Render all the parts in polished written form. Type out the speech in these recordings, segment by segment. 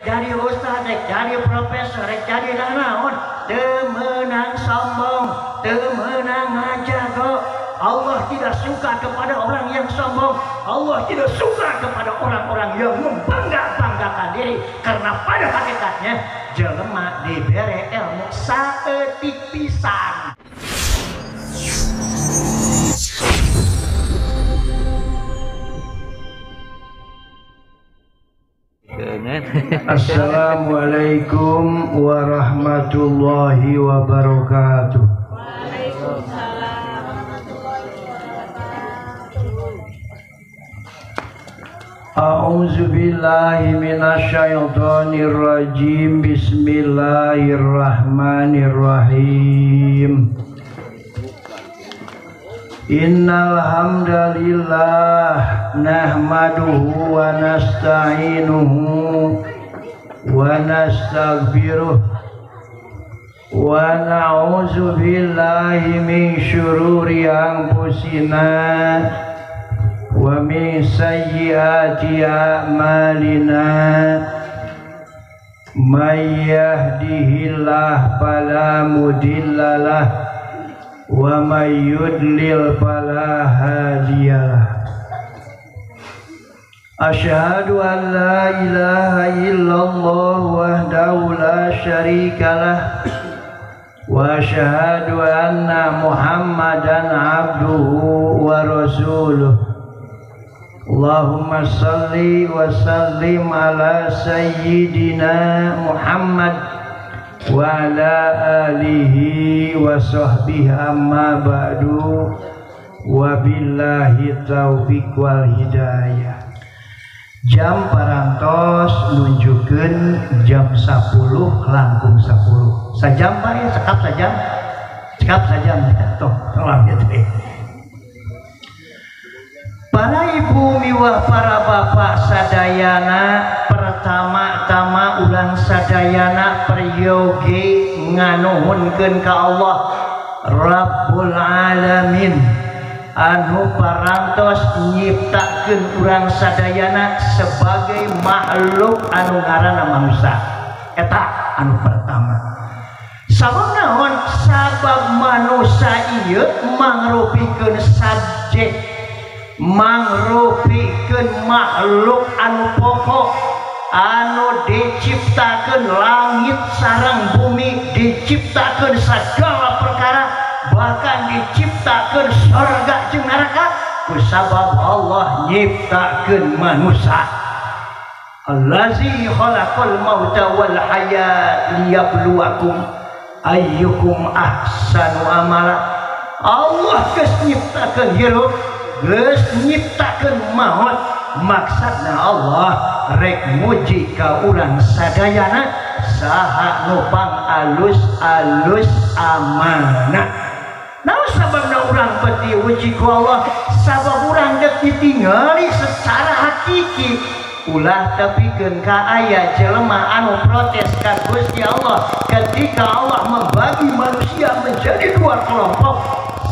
Jadi ustaz, rek jadi profesor, rek jadi naon, teu meunang sombong, teu meunang ngajago. Allah tidak suka kepada orang yang sombong. Allah tidak suka kepada orang-orang yang membangga-banggakan diri, karena pada hakikatnya jelema dibere ilmu saeutik pisan. Assalamualaikum warahmatullahi wabarakatuh. Waalaikumsalam warahmatullahi wabarakatuh. A'udzu billahi minasyaitonir rajim. Bismillahirrahmanirrahim. Innal hamdalillah nahmaduhu wa nasta'inuhu wa nastaghfiruh wa na'udzu billahi min syururi anfusina wa min sayyiati a'malina. May yahdihillahu fala mudhillalah wa may yudlil fala hadiyalah. Asyhadu an la ilaha illallah wahdahu la syarikalah wa asyhadu anna Muhammadan abduhu wa rasuluh. Allahumma salli wa sallim ala sayyidina Muhammad wa ala alihi wa sahbihi, amma ba'du. Wa billahi taufiq wal hidayah. Jam parantos nunjukkeun jam 10 langkung 10. Sajam Pak ya, sekap sajam. Sekap sajam toh salam ya teh. Para ibu miwah para bapak sadayana, pertama-tama urang sadayana peryogi nganuhunkeun ka Allah Rabbul Alamin anu parantos nyiptakeun urang sadayana sebagai makhluk anu ngaranna manusia. Eta anu pertama. Sabab naon? Sabab manusia ieu mangrupikeun subjek, mangrupikeun makhluk anu pokok anu diciptakeun langit sareng bumi, diciptakeun segala perkara, bahkan diciptakeun surga jeung neraka kusabab Allah nyiptakeun manusia. Allazi khalaqal mauta wal hayat liyabluwakum ayyukum ahsanu amala. Allah geus nyiptakeun hirup, geus nyiptakeun maut. Maksudna Allah rek muji ka urang sadayana saha nu pang alus-alus amanah. Naon sababna urang beti uji ku Allah? Sabab urang deuk ditingali secara hakiki. Ulah tepikeun ka aya jelema anu protes ka Gusti Allah ketika Allah membagi manusia menjadi dua kelompok.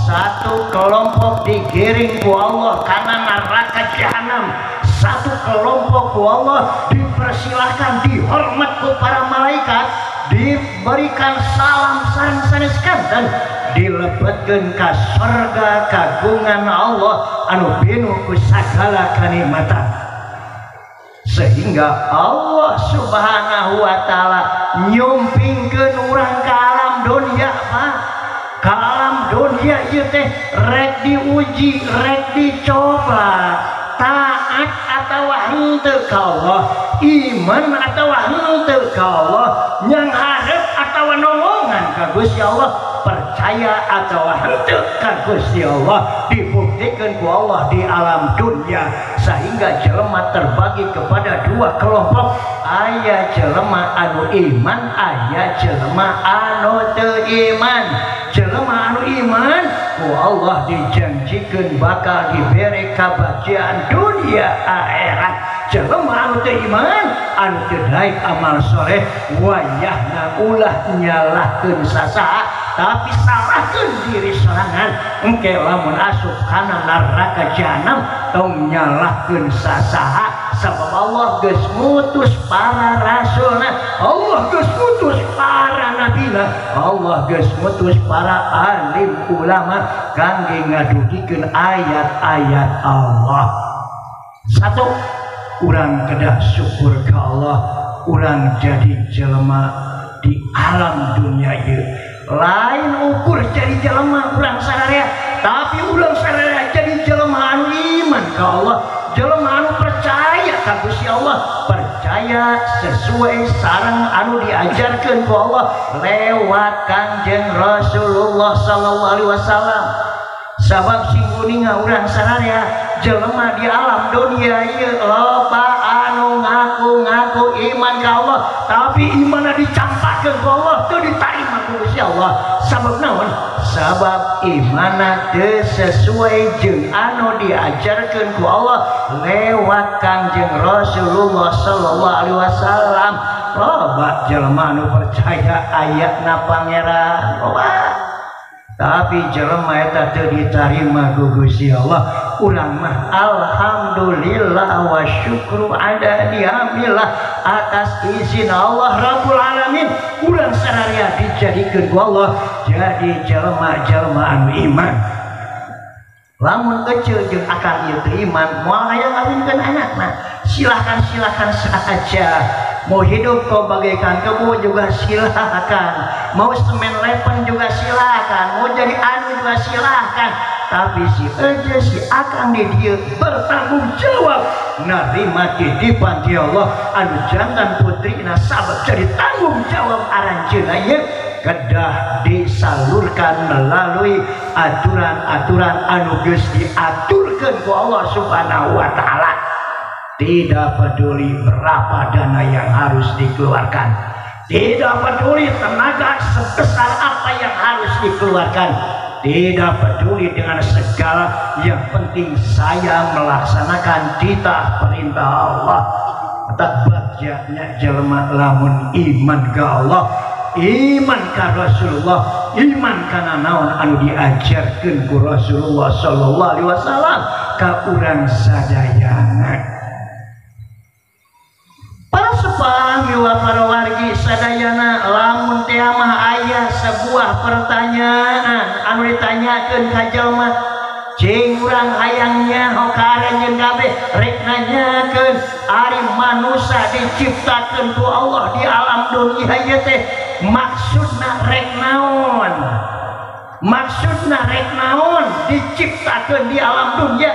Satu kelompok digiring ku Allah karena neraka jahanam, satu kelompok ku Allah dipersilahkan, dihormat ku para malaikat, diberikan salam sareng sanes kanten, dilebetkeun ka surga kagungan Allah anu pinuh ku sagala kanikmatan. Sehingga Allah Subhanahu wa taala nyumpingkeun urang ka alam dunia, Pak. Ka alam dunia ieu teh rek diuji, rek dicoba, taat atawa henteu ka Allah, iman atawa henteu ka Allah, nyangharep atawa nongongan ka Gusti Allah, percaya atawa henteu ka Gusti Allah, dibuktikan ku Allah di alam dunia. Sehingga jelema terbagi kepada dua kelompok, aya jelema anu iman, aya jelema anu teu iman. Jelema anu iman ku Allah dijanjikeun bakal diberi kebahagiaan dunia akhirat. Jelema anu teu iman, anu teu daek amal soleh, wayahna ulah nyalahkeun sasaha, tapi salahkeun diri sorangan. Engke lamun asup kana neraka jahanam tong nyalahkeun sasaha, Sabab Allah geus ngutus para rasulna, Allah geus ngutus para nabina, Allah geus ngutus para alim ulama kangge ngadugikeun ayat-ayat Allah. Satu, urang kedah syukur ka Allah, urang jadi jelema di alam dunia ieu. Lain ukur jadi jelema urang sararea, tapi urang sararea jadi jelema anu iman ka Allah, jelema anu percaya ka Gusti Allah, percaya sesuai sareng anu diajarkeun ku Allah lewat Kangjeng Rasulullah sallallahu alaihi wasallam. Sabab sing kuninga urang sararea jelema di alam dunia ieu loba anu ngaku-ngaku iman ka Allah, tapi imanna dicampakkeun ku Allah, teu ditarima ku Gusti Allah. Sabab naon? Sabab imanna teu sesuai jeung anu diajarkeun ku Allah lewat Kangjeng Rasulullah sallallahu alaihi wasallam. Loba jelema anu percaya ayatna Pangeran, loba, tapi jelema eta teu ditarima ku Gusti Allah. Urang mah alhamdulillah wa syukru ala ni'amillah, atas izin Allah Rabbul Alamin urang sararea dijadikeun ku Allah jadi jelema-jelema anu iman. Lamun kecil jeung akang ieu teu iman, moal hayang ngawinkeun anakna. Silakan-silakan saja. Mau hidup kau bagaikan kebo juga silakan, mau semen lepen juga silakan, mau jadi anu juga silakan. Tapi si eje si akang di dia bertanggung jawab nerima titipan ti Allah anu jantan putrina, sabab jadi tanggung jawab aranjeunna ieu kedah disalurkan melalui aturan-aturan anu geus diaturkeun ku Allah Subhanahu wa taala. Tidak peduli berapa dana yang harus dikeluarkan, tidak peduli tenaga sebesar apa yang harus dikeluarkan, tidak peduli dengan segala, yang penting saya melaksanakan titah perintah Allah. Tak bagjanya jelema lamun iman ke Allah, iman ka Rasulullah, iman kana naon anu diajarkeun ku Rasulullah sallallahu alaihi wasallam ka urang sadayana. Para sepah miwa para wargi sadayana, lamun teh mah aya sebuah pertanyaan anu ditanyakeun ka jelema, cing urang hayang nyaho ka aranjeun kabeh rek nanyakeun ari manusa diciptakeun ku Allah di alam dunia ieu teh maksudna rek naon? Maksudna rek naon diciptakeun di alam dunia?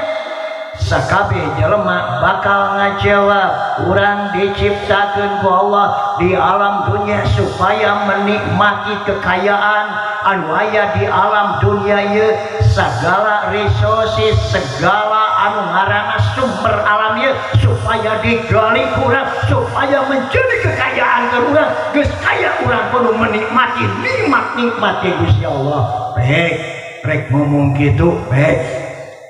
Sakabeh jelema bakal ngajawab, urang diciptakeun ku Allah di alam dunia supaya menikmati kekayaan anu aya di alam dunia ieu, segala resources, segala anu ngaranna sumber alam ieu supaya digali ku urang, supaya menjadi kekayaan ke urang. Geus kaya urang kudu menikmati nikmat-nikmat Gusti Allah. Baik, rek ngomong kitu, baik.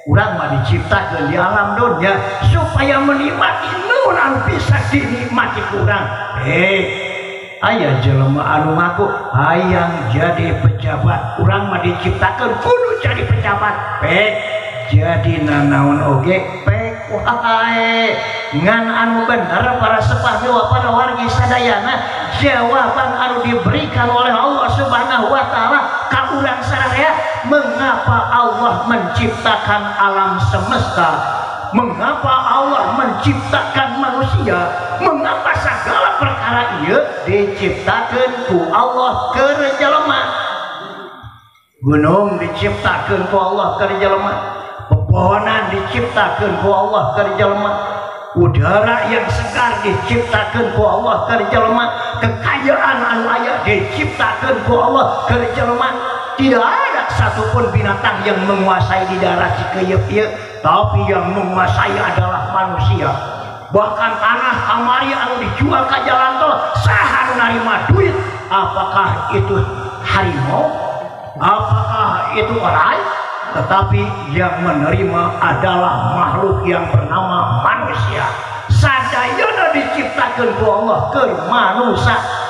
Urang mah diciptakeun di alam dunia supaya menikmati naon anu bisa dinikmati ku urang. Aya jelema anu ngaku hayang jadi pejabat, urang mah diciptakeun kudu jadi pejabat. Jadi nanaon oge pek wae. Ngan anu bener para sepah miwa para wargi sadayana, jawaban anu diberikan oleh Allah Subhanahu wa taala ka urang sararea, mengapa Allah menciptakan alam semesta, mengapa Allah menciptakan manusia, mengapa segala perkara ieu diciptakeun ku Allah keur jelema. Gunung diciptakeun ku Allah keur jelema, pepohonan diciptakeun ku Allah keur jelema, udara yang segar diciptakeun ku Allah keur jelema, kekayaan anu aya diciptakeun ku Allah keur jelema. Tidak ada satupun binatang yang menguasai di daerah Cikeyep ieu, tapi yang menguasai adalah manusia. Bahkan tanah kamari anu dijual ka jalan tol, saha anu narima duit? Apakah itu harimau? Apakah itu orang? Tetapi yang menerima adalah makhluk yang bernama manusia. Sadayana diciptakeun ku Allah keur manusia.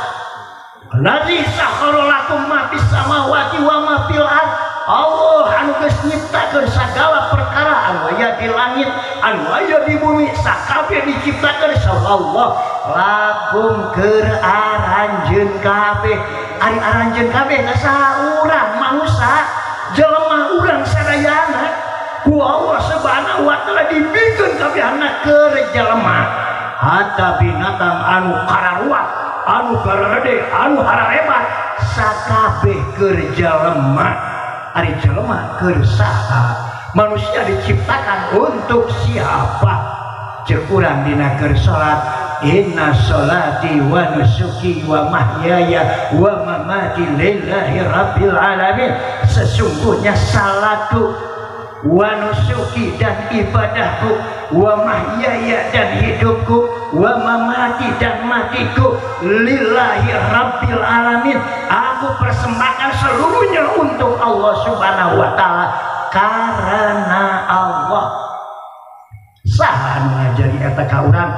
Allazi sakhkhara lakum ma fis samawati wa ma fil ardh. Allah anu geus nyiptakeun sagala perkara anu aya di langit, anu aya di bumi, sakabeh diciptakeun saur Allah. Lakum keur aranjeun kabeh. Ari aranjeun kabeh saha urang manusia, jelema urang sadayana ku Allah Subhanahu wa taala dibikeun kabehana keur jelema. Hatta binatang anu kararuat, anu kararede, anu hararebat, sakabeh keur jelema. Ari jelema keur saha? Manusia diciptakan untuk siapa? Ceuk urang dina keur salat, inna sholati wa nusuki wa mahyaya wa mamati lillahi rabbil alamin. Sesungguhnya salatku, wa nusuki dan ibadahku, wa mahyaya dan hidupku, wa mamati dan matiku, lillahi rabbil alamin. Aku persembahkan seluruhnya untuk Allah Subhanahu wa taala karena Allah. Saha anu ngajari eta ka urang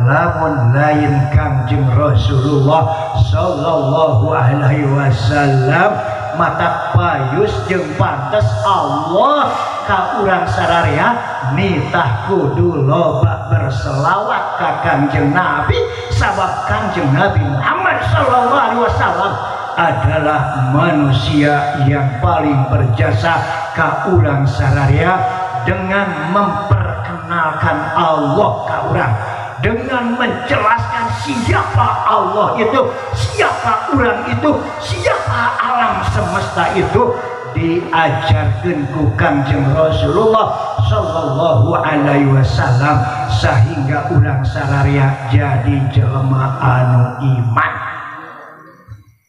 lamun lain Kangjeng Rasulullah sallallahu alaihi wasallam? Mata payus jeung pantes Allah ka urang sararea nitah kudu loba berselawat ka Kangjeng Nabi, sabab Kangjeng Nabi Muhammad sallallahu alaihi wasallam adalah manusia yang paling berjasa ka urang sararea dengan memperkenalkan Allah ka urang, dengan menjelaskan siapa Allah itu, siapa urang itu, siapa alam semesta itu, diajarkan ku Kangjeng Rasulullah sallallahu alaihi wasallam sehingga urang sararea jadi jelema anu iman.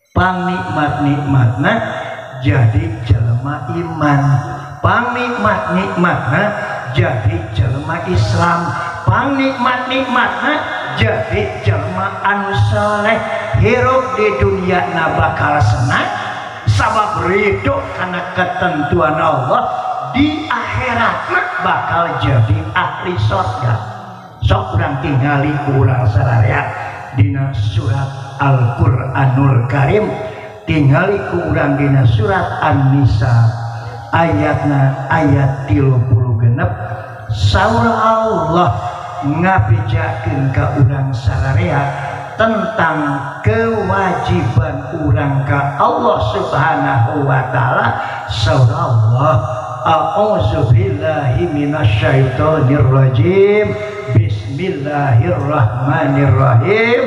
Pangnikmat-nikmatna jadi jelema iman, pangnikmat-nikmatna jadi jelema Islam, pangnikmat-nikmatna jadi jelema anu saleh. Hirup di dunia na bakal senang sabab ridho karena ketentuan Allah, di akhirat bakal jadi ahli surga. Sok urang tingali ku urang sararea dina surat Al-Qur'anul Karim, tingali ku urang dina surat An-Nisa ayatna ayat 36. Saur Allah ngabejakeun ka urang sararea tentang kewajiban urang ka Allah Subhanahu wa taala. Saur Allah, a'udzubillahi minasyaitonir rajim, bismillahirrahmanirrahim,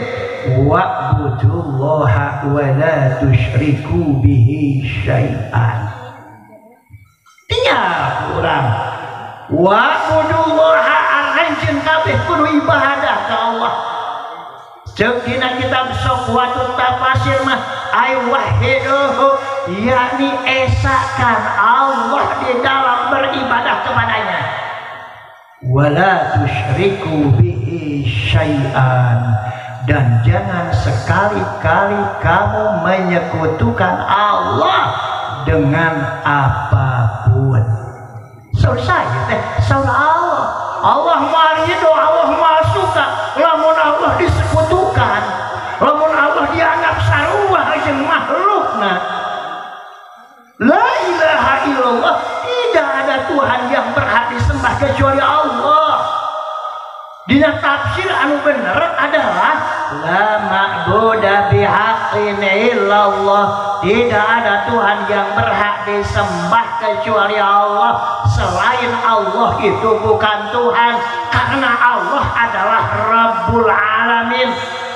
wa'budullaha wa la tusyriku bihi syai'an. Tiap urang wa'budullaha, aranjeun kabeh kudu ibadah ka Allah. Ceuk dina kitab Sofwatut Tafasir mah ay wahiduhu, yakni esakan Allah di dalam beribadah kepadanya. Wala tusyriku bihi syai'an, dan jangan sekali-kali kamu menyekutukan Allah dengan apapun. Selesai teh saur Allah. Allah maha ridho, Allah maha suka lamun Allah disekutukan, lamun Allah dianggap sarua jeung makhlukna. La ilaha illallah, tidak ada Tuhan yang berhak disembah kecuali Allah. Dina tafsir anu bener adalah la ma'budu bihaqqin illallah, tidak ada Tuhan yang berhak disembah kecuali Allah. Selain Allah itu bukan Tuhan, karena Allah adalah Rabbul Alamin.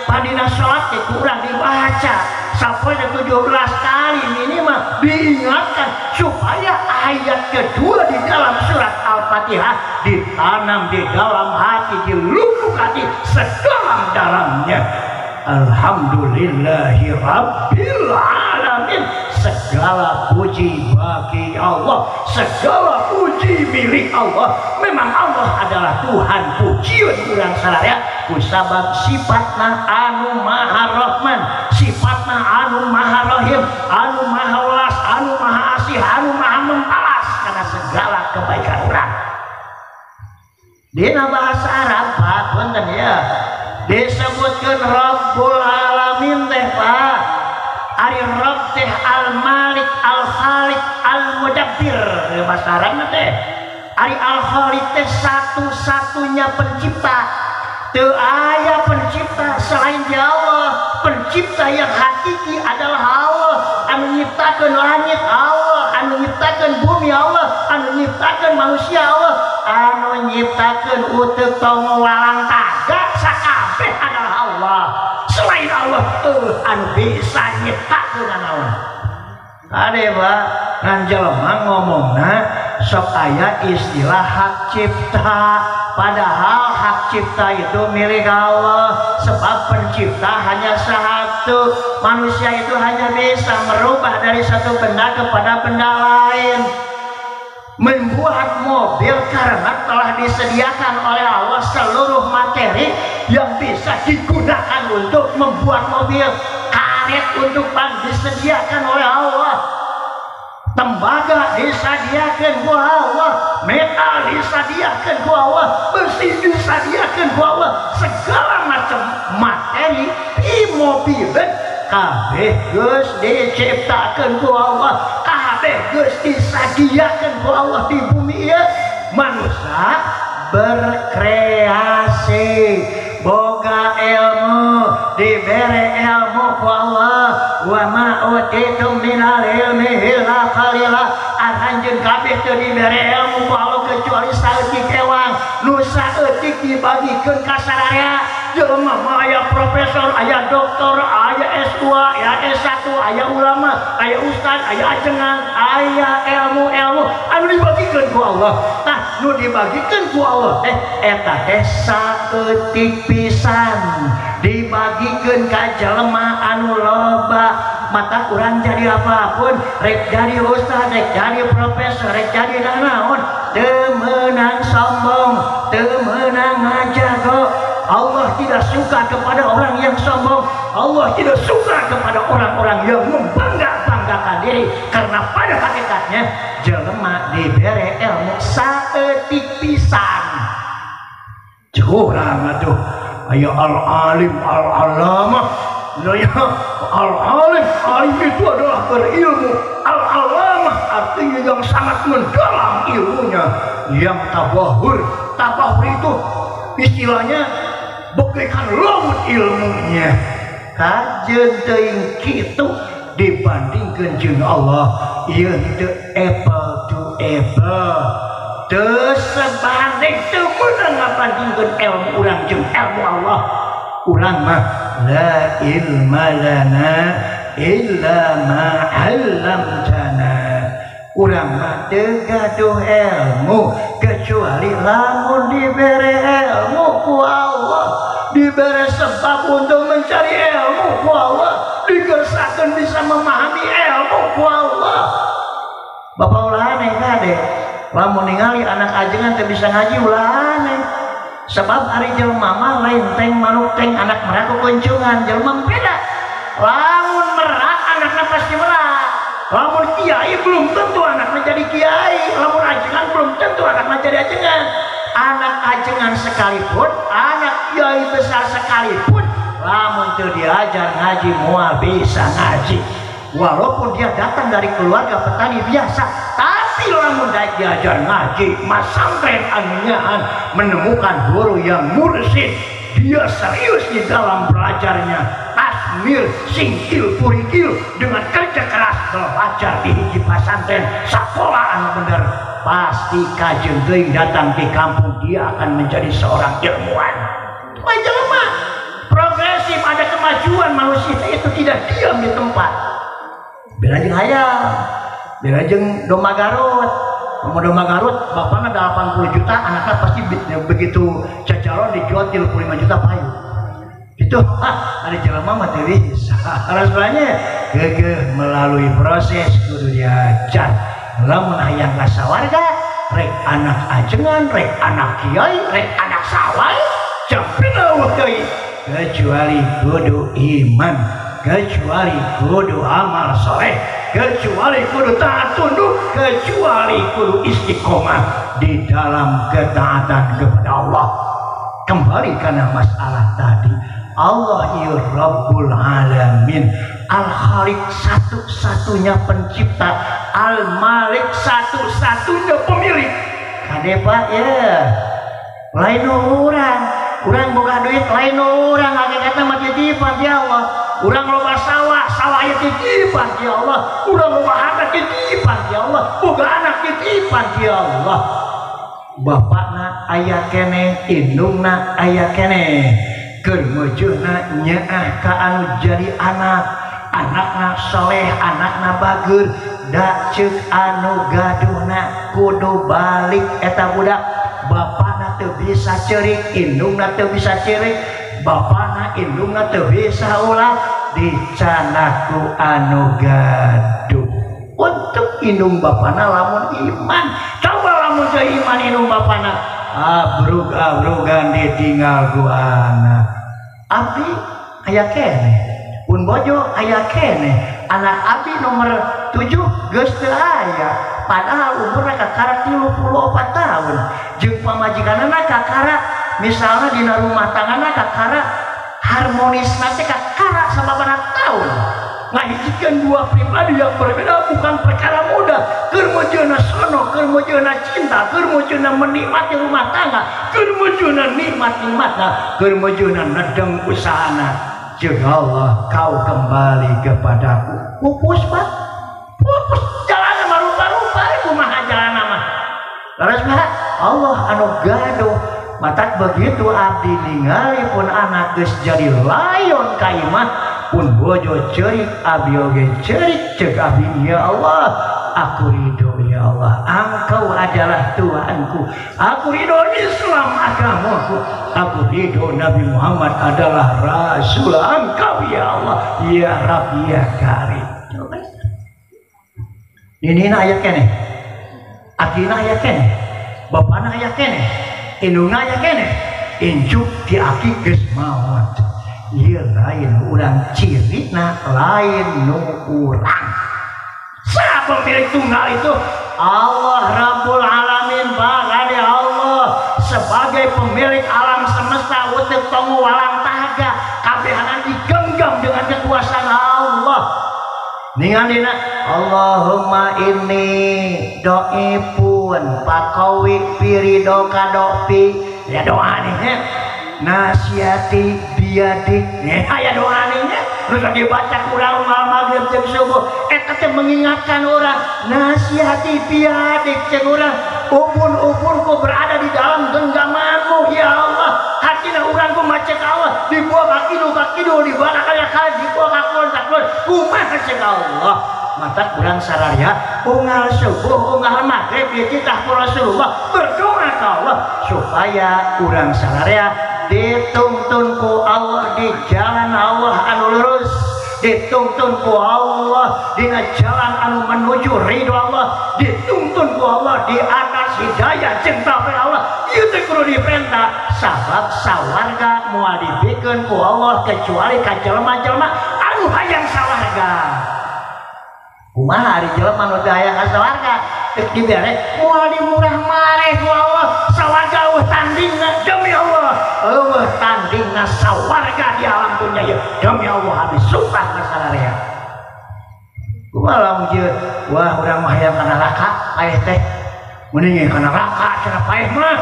Padina sholat kurang dibaca sampai 17 kali minimal diingatkan supaya ayat kedua di dalam surat Al-Fatihah ditanam di dalam hati, di lubuk hati sedalam-dalamnya. Alhamdulillahi Rabbil Alamin, segala puji bagi Allah, segala puji milik Allah. Memang Allah adalah Tuhan pujian urang sararea kusabab sifatna anu maha Rahman, sifatna anu maha Rahim, anu maha welas, anu maha asih, anu maha membalas karena segala kebaikan urang. Dina bahasa Arab Pak, punten ya, disebutkan Rabbul Alamin teh Pak. Ari Rabb teh Al-Malik, Al-Khaliq, Al-Mudabbir. bahasa Arabna teh. Ari Al-Khaliq teh satu-satunya pencipta. Teu aya pencipta selain dia Allah. Pencipta yang hakiki adalah Allah. Anu nyiptakeun langit Allah, anu nyiptakeun bumi Allah, anu nyiptakeun manusia Allah, anu nyiptakeun uteuk tongo walang taga sakabeh adalah Allah. Selain Allah teu anu bisa nyiptakeun naon. Ade Pak, ngan jelema ngomongna sok aya istilah hak cipta. Padahal hak cipta itu milik Allah, sebab pencipta hanya satu. Manusia itu hanya bisa merubah dari satu benda kepada benda lain. Membuat mobil karena telah disediakan oleh Allah seluruh materi yang bisa digunakan untuk membuat mobil. Karet untuk ban disediakan oleh Allah, tembaga disediakan ku Allah, metal disediakan ku Allah, besi disediakan ku Allah, segala macam materi di mobil kabeh geus diciptakeun ku Allah, kabeh geus disadiakeun ku Allah di bumi ieu. Manusia berkreasi, boga ilmu, dibere ilmu ku Allah. Wa ma utitum minal ilmi illa qalila. Aranjeun kabeh teu dibere ilmu ku Allah kecuali saeutik ewang. Nu saeutik dibagikeun ka sararea. Jelema mah aya profesor, aya doktor, aya S2, aya S1, aya ulama, aya ustad, aya ajengan, aya ilmu-ilmu anu dibagikeun ku Allah. Tah nu dibagikeun ku Allah teh eta teh saeutik pisan dibagikeun ka jelema anu loba. Mata kurang jadi apapun, rek jadi ustad, rek jadi profesor, rek jadi nanaon, teu meunang sombong, teu meunang ngajago. Allah tidak suka kepada orang yang sombong. Allah tidak suka kepada orang-orang yang membangga-banggakan diri, karena pada hakikatnya jelema dibere ilmu saeutik pisan. Curang atuh, aya al-alim al-alamah. Al-alim, alim itu adalah berilmu. Al-alamah artinya yang sangat mendalam ilmunya, yang tabahur. Tabahur itu istilahnya bagaikan laut ilmunya. Kajeun teuing kitu dibandingkeun jeung Allah, ieu teu apple to apple. Teu sebanding, teu meunang ngabandingkeun ilmu urang jeung ilmu Allah. Urang mah la ilma lana illa ma 'allamtana. Urang mah teu gaduh ilmu kecuali lamun dibere ilmu ku Allah, dibere sebab untuk mencari ilmu ku Allah, digersakeun bisa memahami ilmu ku Allah. Bapak ulah aneh kade, lamun ningali anak ajengan teu bisa ngaji ulah aneh. Sebab ari jelema mah lain teng manuk teng anak merak kukuncungan, jelema beda. Lamun merak anakna pasti merak. Lamun kiai belum tentu anaknya jadi kiai, lamun ajengan belum tentu anaknya jadi ajengan. Anak ajengan sekalipun, anak kiai besar sekalipun, lamun teu diajar ngaji moal bisa ngaji. Walaupun dia datang dari keluarga petani biasa, tapi lamun daek diajar ngaji, masantren anunyaan, menemukan guru yang mursyid, dia serius di dalam belajarnya, tasmir, singkil, purikil, dengan kerja keras belajar di hiji pesantren, sekolah anu bener, pasti kajeun teuing datang di kampung dia akan menjadi seorang ilmuwan. Wah jelema progresif, ada kemajuan, manusia itu tidak diam di tempat. Bela jeung hayam, bela jeung domba Garut. Domba domba Garut bapaknya 80 juta, anaknya pasti begitu cacalon dijual 35 juta payu. Itu ada jelema mah teu bisa. Sebenarnya geugeuh melalui proses kudu diajar. Lamun hayang ka sawarga, rek anak ajengan, rek anak kiai, rek anak sawai, jampina deui, kecuali kudu iman, kecuali kudu amal soleh, kecuali kudu taat tunduk, kecuali kudu istiqomah di dalam ketaatan kepada Allah. Kembali karena masalah tadi, Allah ya Rabbul Alamin, Al-Khaliq, satu-satunya pencipta Al-Malik satu-satunya pemilik. Kade Pak ya. Lain urang, urang boga duit lain urang hakikatna mah titipan ti Allah. Urang loba sawah, sawah ieu titipan ti Allah. Urang loba harta titipan ti Allah. Boga anak titipan ti Allah. Bapakna aya keneh, indungna aya keneh. Keur meujeuhna nyaah ka anu jadi anak, anakna soleh, anakna bager, da ceuk anu gaduhna kudu balik eta budak. Bapakna teu bisa ceurik, indungna teu bisa ceurik, bapakna indungna teu bisa ulah dicanak ku anu gaduh. Untuk indung bapakna lamun iman, coba lamun teu iman indung bapakna abrug-abrugan ditinggal ku anak. Abdi aya keneh, pun bojo aya keneh, anak abdi nomor 7 geus teu aya, padahal umurna kakara 34 tahun. Jeung pamajikanna kakara misalna dina rumah tanggana kakara harmonisna teh kakara sababaraha tahun. Ngahijikeun dua pribadi yang berbeda bukan perkara mudah. Keur meujeuhna sono, keur meujeuhna cinta, keur meujeuhna menikmati rumah tangga, keur meujeuhna nikmat-nikmatna, keur meujeuhna nedeng usahana. Jeung Allah kau kembali kepadaku. Pupus Pak, pupus jalan mah rupa-rupa kumaha jalan mah. Leres Pak, Allah anu gaduh. Matak begitu abdi ningali pun anak geus jadi layon ka imah, pun bojo ceurik abdi oge ceurik, ceuk abdi ya Allah, aku ridho ya Allah, Engkau adalah Tuhanku, aku ridho Islam agamaku, aku ridho Nabi Muhammad adalah Rasul Engkau ya Allah, ya Rabbi ya Karim. Ninina aya keneh, akina aya keneh, bapana aya keneh, indungna aya keneh, injuk ti aki geus maot. Ieu lain urang cirina, lain nu urang. Siapa pemilik tunggal itu? Allah Rabbul Alamin. Bahkan Allah sebagai pemilik alam semesta utek tongu walang taga kabehanan digenggam dengan kekuasaan Allah. Ningalina Allahumma inni doipun pakawi pirido kadopi ya doa nih nasiati biadik ya doa nih terus dibaca kurang maghrib jeung subuh eta teh mengingatkan orang nasihati biadik jeung urang ubun-ubunku berada di dalam genggamanmu ya Allah. Hatina urang ku maca ka Allah dibuang ka kidul ka kidul dibuang ka kaler dibuang ka kulon ka kulon kumaha ceuk Allah. Mata kurang sararea unggal subuh unggal maghrib dititah ku Rasulullah berdoa ka Allah supaya urang sararea dituntun ku Allah di jalan Allah anu lurus, dituntun ku Allah dina jalan anu menuju ridho Allah, dituntun ku Allah di atas hidayah jeung taufik Allah. Ieu teh kudu diperintah sabab sawarga moal dibikeun ku Allah kecuali ka jelema-jelema anu hayang sawarga. Kumaha ari jelema nu teu hayang ka sawarga geus dibere moal dimurah mareh ku Allah. Sawarga eueuh tandingna demi Allah, eueuh tandingna sawarga di alam dunya ieu demi Allah habis sumpah ka sararea. Kumaha lamun ieu wah urang mah hayang ka neraka paeh teh mending ka neraka cenah paeh mah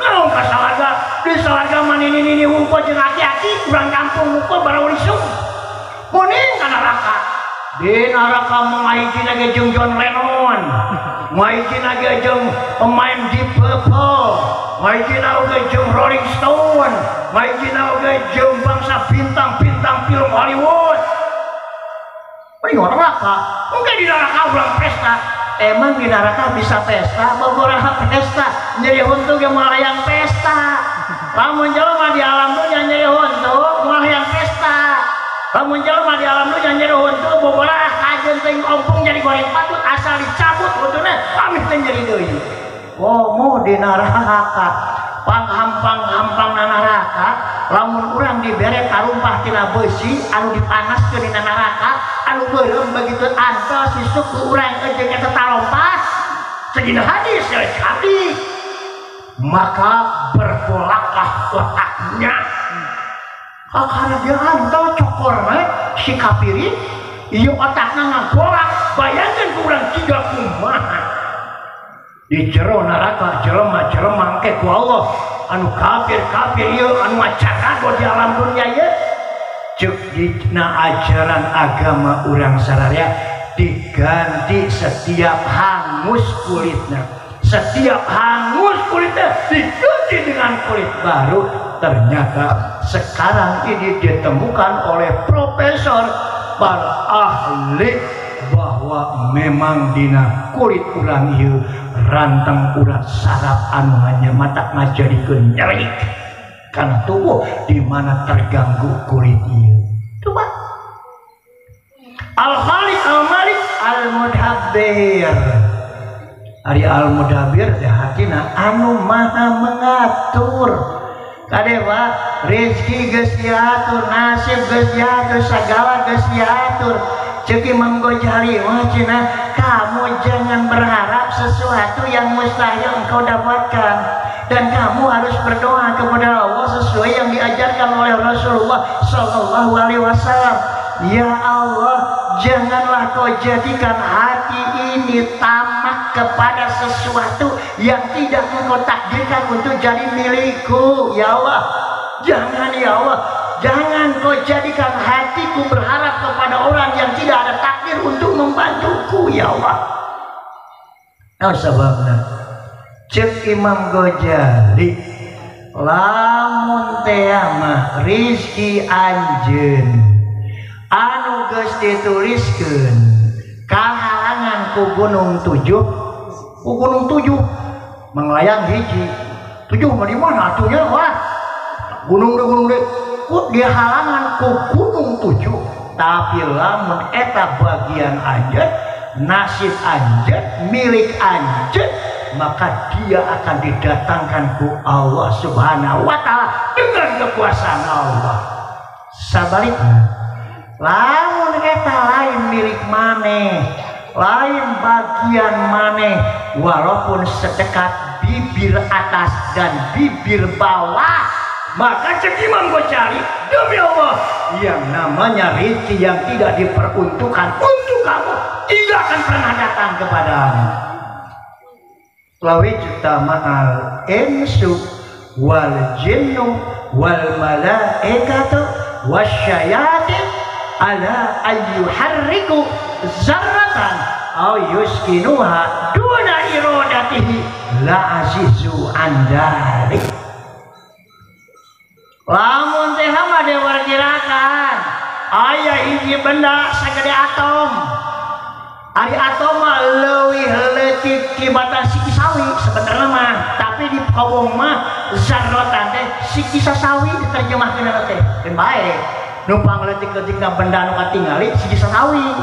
naon ka sawarga di sawarga mah nini-nini wungkul jeung aki-aki urang kampung wungkul barawisung mending ka neraka. Di neraka mengahijina ge jeung John Lennon, ngahijina ge jeung pemain Deep Purple, ngahijina oge jeung Rolling Stone, ngahijina oge jeung bangsa bintang-bintang film Hollywood. Di neraka, mungkin di neraka urang pesta. Emang di neraka bisa pesta? Bogora pesta, nyeri huntu ge moal hayang pesta. Lamun jelema di alam dunya nyeri huntu moal hayang pesta. Lamun jelema di alam dunya nyeri huntu bogora kajeun teuing ompong jadi goreng patut asal dicabut huntuna pamit teh nyeri deui. Komo di neraka panghampang-hampang na neraka lamun urang dibere karumpah tina beusi anu dipanaskeun dina neraka anu beureum begitu antos isuk ku urang jeung eta talompat segina hadis abdi maka bergolaklah otaknya. Karena dia antal cokorna si kafirin ieu otakna ngagolak Bayangkan kurang tiga kumaha di jero neraka jelema-jelema engke ku Allah anu kafir-kafir ieu anu ngacarago di alam dunia ieu. Ceuk dina ajaran agama urang sararea diganti setiap hangus kulitna, setiap hangus kulitnya diganti dengan kulit baru. Ternyata sekarang ini ditemukan oleh profesor para ahli bahwa memang dina kulit urang ieu rantang urat saraf anu hanya mata ngajadikeun nyeri karena tubuh di mana terganggu kulit ieu. Coba Al-Khaliq Al-Malik Al-Mudabbir. Ari Al-Mudabbir teh hatina anu maha mengatur. Kade Pak, rezeki geus diatur, nasib geus diatur, segala geus diatur. Ceuk Imam Ghazali mah cenah, kamu jangan berharap sesuatu yang mustahil engkau dapatkan, dan kamu harus berdoa kepada Allah sesuai yang diajarkan oleh Rasulullah Shallallahu Alaihi Wasallam. Ya Allah, janganlah kau jadikan hati ini tamak kepada sesuatu yang tidak engkau takdirkan untuk jadi milikku. Ya Allah, jangan ya Allah, jangan kau jadikan hatiku berharap kepada orang yang tidak ada takdir untuk membantuku, ya Allah. Nah, sebabna ceuk Imam Ghazali, lamun teh mah rizki anjeun anu geus dituliskeun kahalangan ku gunung tujuh, ku gunung tujuh manglayang hiji tujuh mah di mana atuh nya? Wah, gunung deui, gunung deui, ku dihalangan ku gunung tujuh. Tapi lamun eta bagian anjeun, nasib anjeun, milik anjeun, maka dia akan didatangkan ku Allah Subhanahu wa taala dengan kekuasaan Allah. Sabalikna, lamun eta lain milik maneh, lain bagian maneh, walaupun sedekat bibir atas dan bibir bawah, maka cek Imam Ghazali, demi Allah, yang namanya rezeki yang tidak diperuntukkan untuk kamu tidak akan pernah datang kepadamu. Lawi ma'al insu wal jinnu wal malaikatu wasyayatin ala ayyuharriku zarratan aw yuskinuha duna iradatihi la azizu andalik. Lamun teh mah diperkirakan aya hiji benda sagede atom. Ari atom mah leuwih leutik tibatan siki sawi sebenarnya mah, tapi di kobong mah zarratan teh siki sasawi diterjemahkeun teh. Keun bae numpang leutik-leutikna benda nu katingali siki sasawi.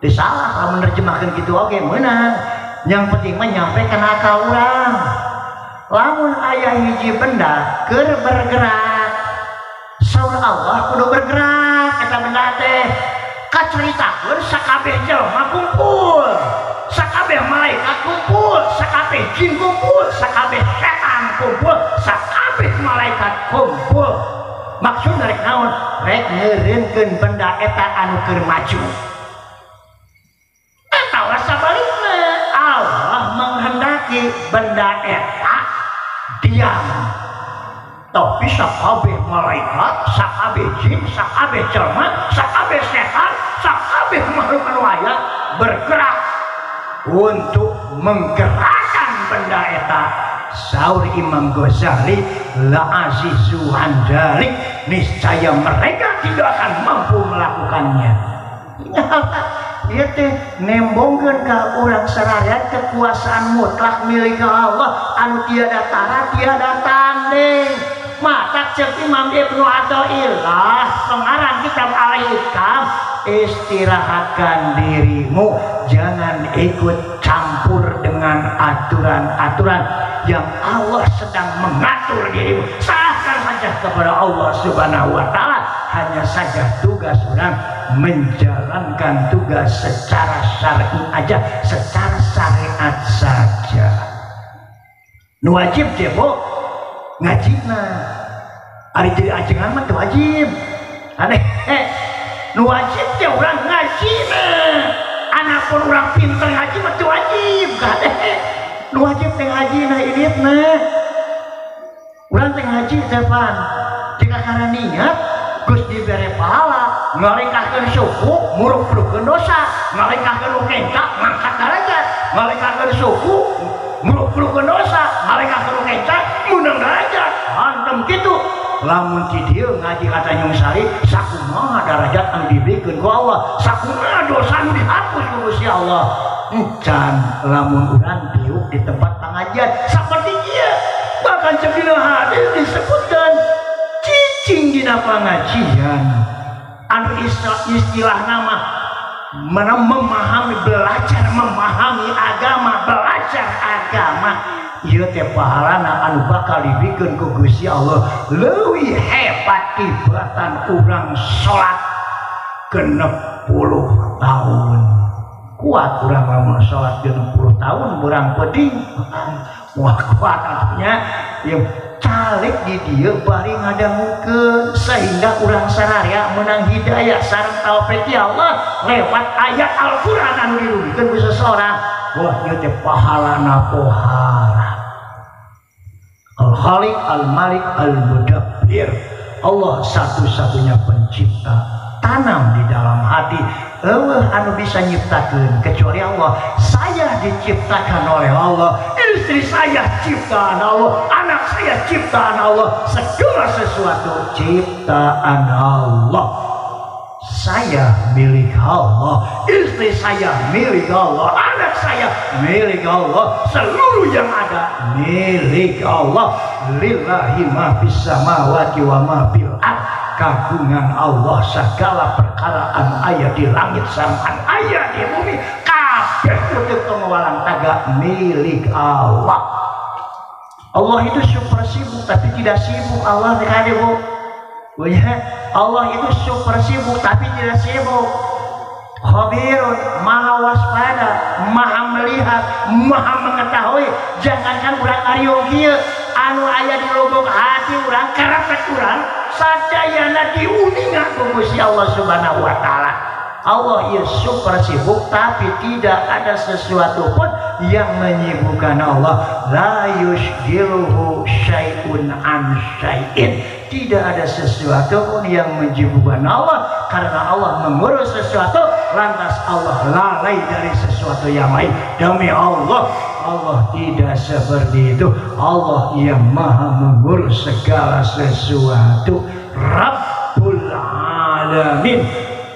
Teu salah lamun nerjemahkeun kitu oge meunang. Yang penting mah nyampe kana akal urang. Lamun aya hiji benda keur bergerak, saur Allah kudu bergerak eta benda teh. Kacaritakeun sakabeh jelema kumpul, sakabeh malaikat kumpul, sakabeh jin kumpul, sakabeh setan kumpul, sakabeh malaikat kumpul. Maksudna rek naon? Rek ngeureunkeun benda eta anu keur maju. Eta sabalikna Allah menghendaki benda eta diam. Tapi sakabeh malaikat, sakabeh jin, sakabeh jelema, sakabeh setan, sakabeh makhluk anu aya bergerak untuk menggerakkan benda eta. Saur Imam Ghazali, la azizu andalik, niscaya mereka tidak akan mampu melakukannya. Ieu teh nembongkeun ka urang sararea kekuasaan mutlak milik Allah anu tiada tara tiada tanding. Mata cek Imam Ibnu Athaillah pengarang kitab Al-Hikam, istirahatkan dirimu, jangan ikut campur dengan aturan-aturan yang Allah sedang mengatur dirimu. Serahkan saja kepada Allah Subhanahu wa taala. Hanya saja tugas orang menjalankan tugas secara syar'i aja, secara syariat saja. Nu wajib cebok ngajina. Ari jadi ajengan mah teu wajib. Aneh. Nu wajib teh urang ngajina. Anak pun urang pinter ngaji mah teu wajib kade. Nu wajib teh ngajina inditna. Urang teh ngaji teh pan. Jika karena niat geus dibere pahala, ngalengkahkeun suku, muruk-murukeun dosa, ngalengkahkeun nu kenca ngangkat derajat, ngalengkahkeun suku, muruk-murukeun dosa, ngalengkahkeun nu kenca meunang derajat. Hantem kitu. Lamun ti dieu ngaji ka Tanjung Sari, sakumaha derajat anu dibikeun ku Allah, sakumaha dosa anu dihapus ku Gusti Allah. Encan lamun urang diuk di tempat pengajian saperti ieu. Bahkan cepina hadis disebutkan cicing dina pengajian anu istilah nama memahami, belajar memahami agama, belajar agama ieu teh pahalana anu bakal dibikeun ku Gusti Allah leuwih hebat tibatan urang salat 60 tahun. Kuat urang lamun salat 60 tahun urang penting wah kuat atunya ieu calik di dieu bari ngadangukeun sehingga urang sararea menang hidayah sareng taufik ya Allah lewat ayat Al-Qur'an anu dirugikeun ku seseorang. Wah ieu teh pahalana pohala. Al-Khaliq, Al-Malik, Al-Mudabbir. Allah satu-satunya pencipta. Tanam di dalam hati eueuh anu bisa nyiptakeun kecuali Allah. Saya diciptakan oleh Allah, istri saya ciptaan Allah, anak saya ciptaan Allah, segala sesuatu ciptaan Allah. Saya milik Allah, istri saya milik Allah, anak saya milik Allah, seluruh yang ada milik Allah. Lillahi ma fis samawati wa ma fil ardh. Kagungan Allah segala perkara anu aya di langit sareng anu aya di bumi, kabeh utuh pengewalang taga milik Allah. Allah itu super sibuk tapi tidak sibuk. Allah kade Bu. Allah itu super sibuk tapi tidak sibuk. Khabirun, maha waspada, maha melihat, maha mengetahui. Jangankan urang ngariung kieu, anu aya di lubuk hati urang, karakter urang sadayana diuninga ku Gusti Allah Subhanahu wa taala. Allah itu super sibuk tapi tidak ada sesuatu pun yang menyibukkan Allah. La yushghiluhu syai'un an syai'in. Tidak ada sesuatu pun yang menyibukkan Allah, karena Allah mengurus sesuatu lantas Allah lalai dari sesuatu yang lain. Demi Allah, Allah tidak seperti itu. Allah yang maha mengurus segala sesuatu. Rabbul Alamin,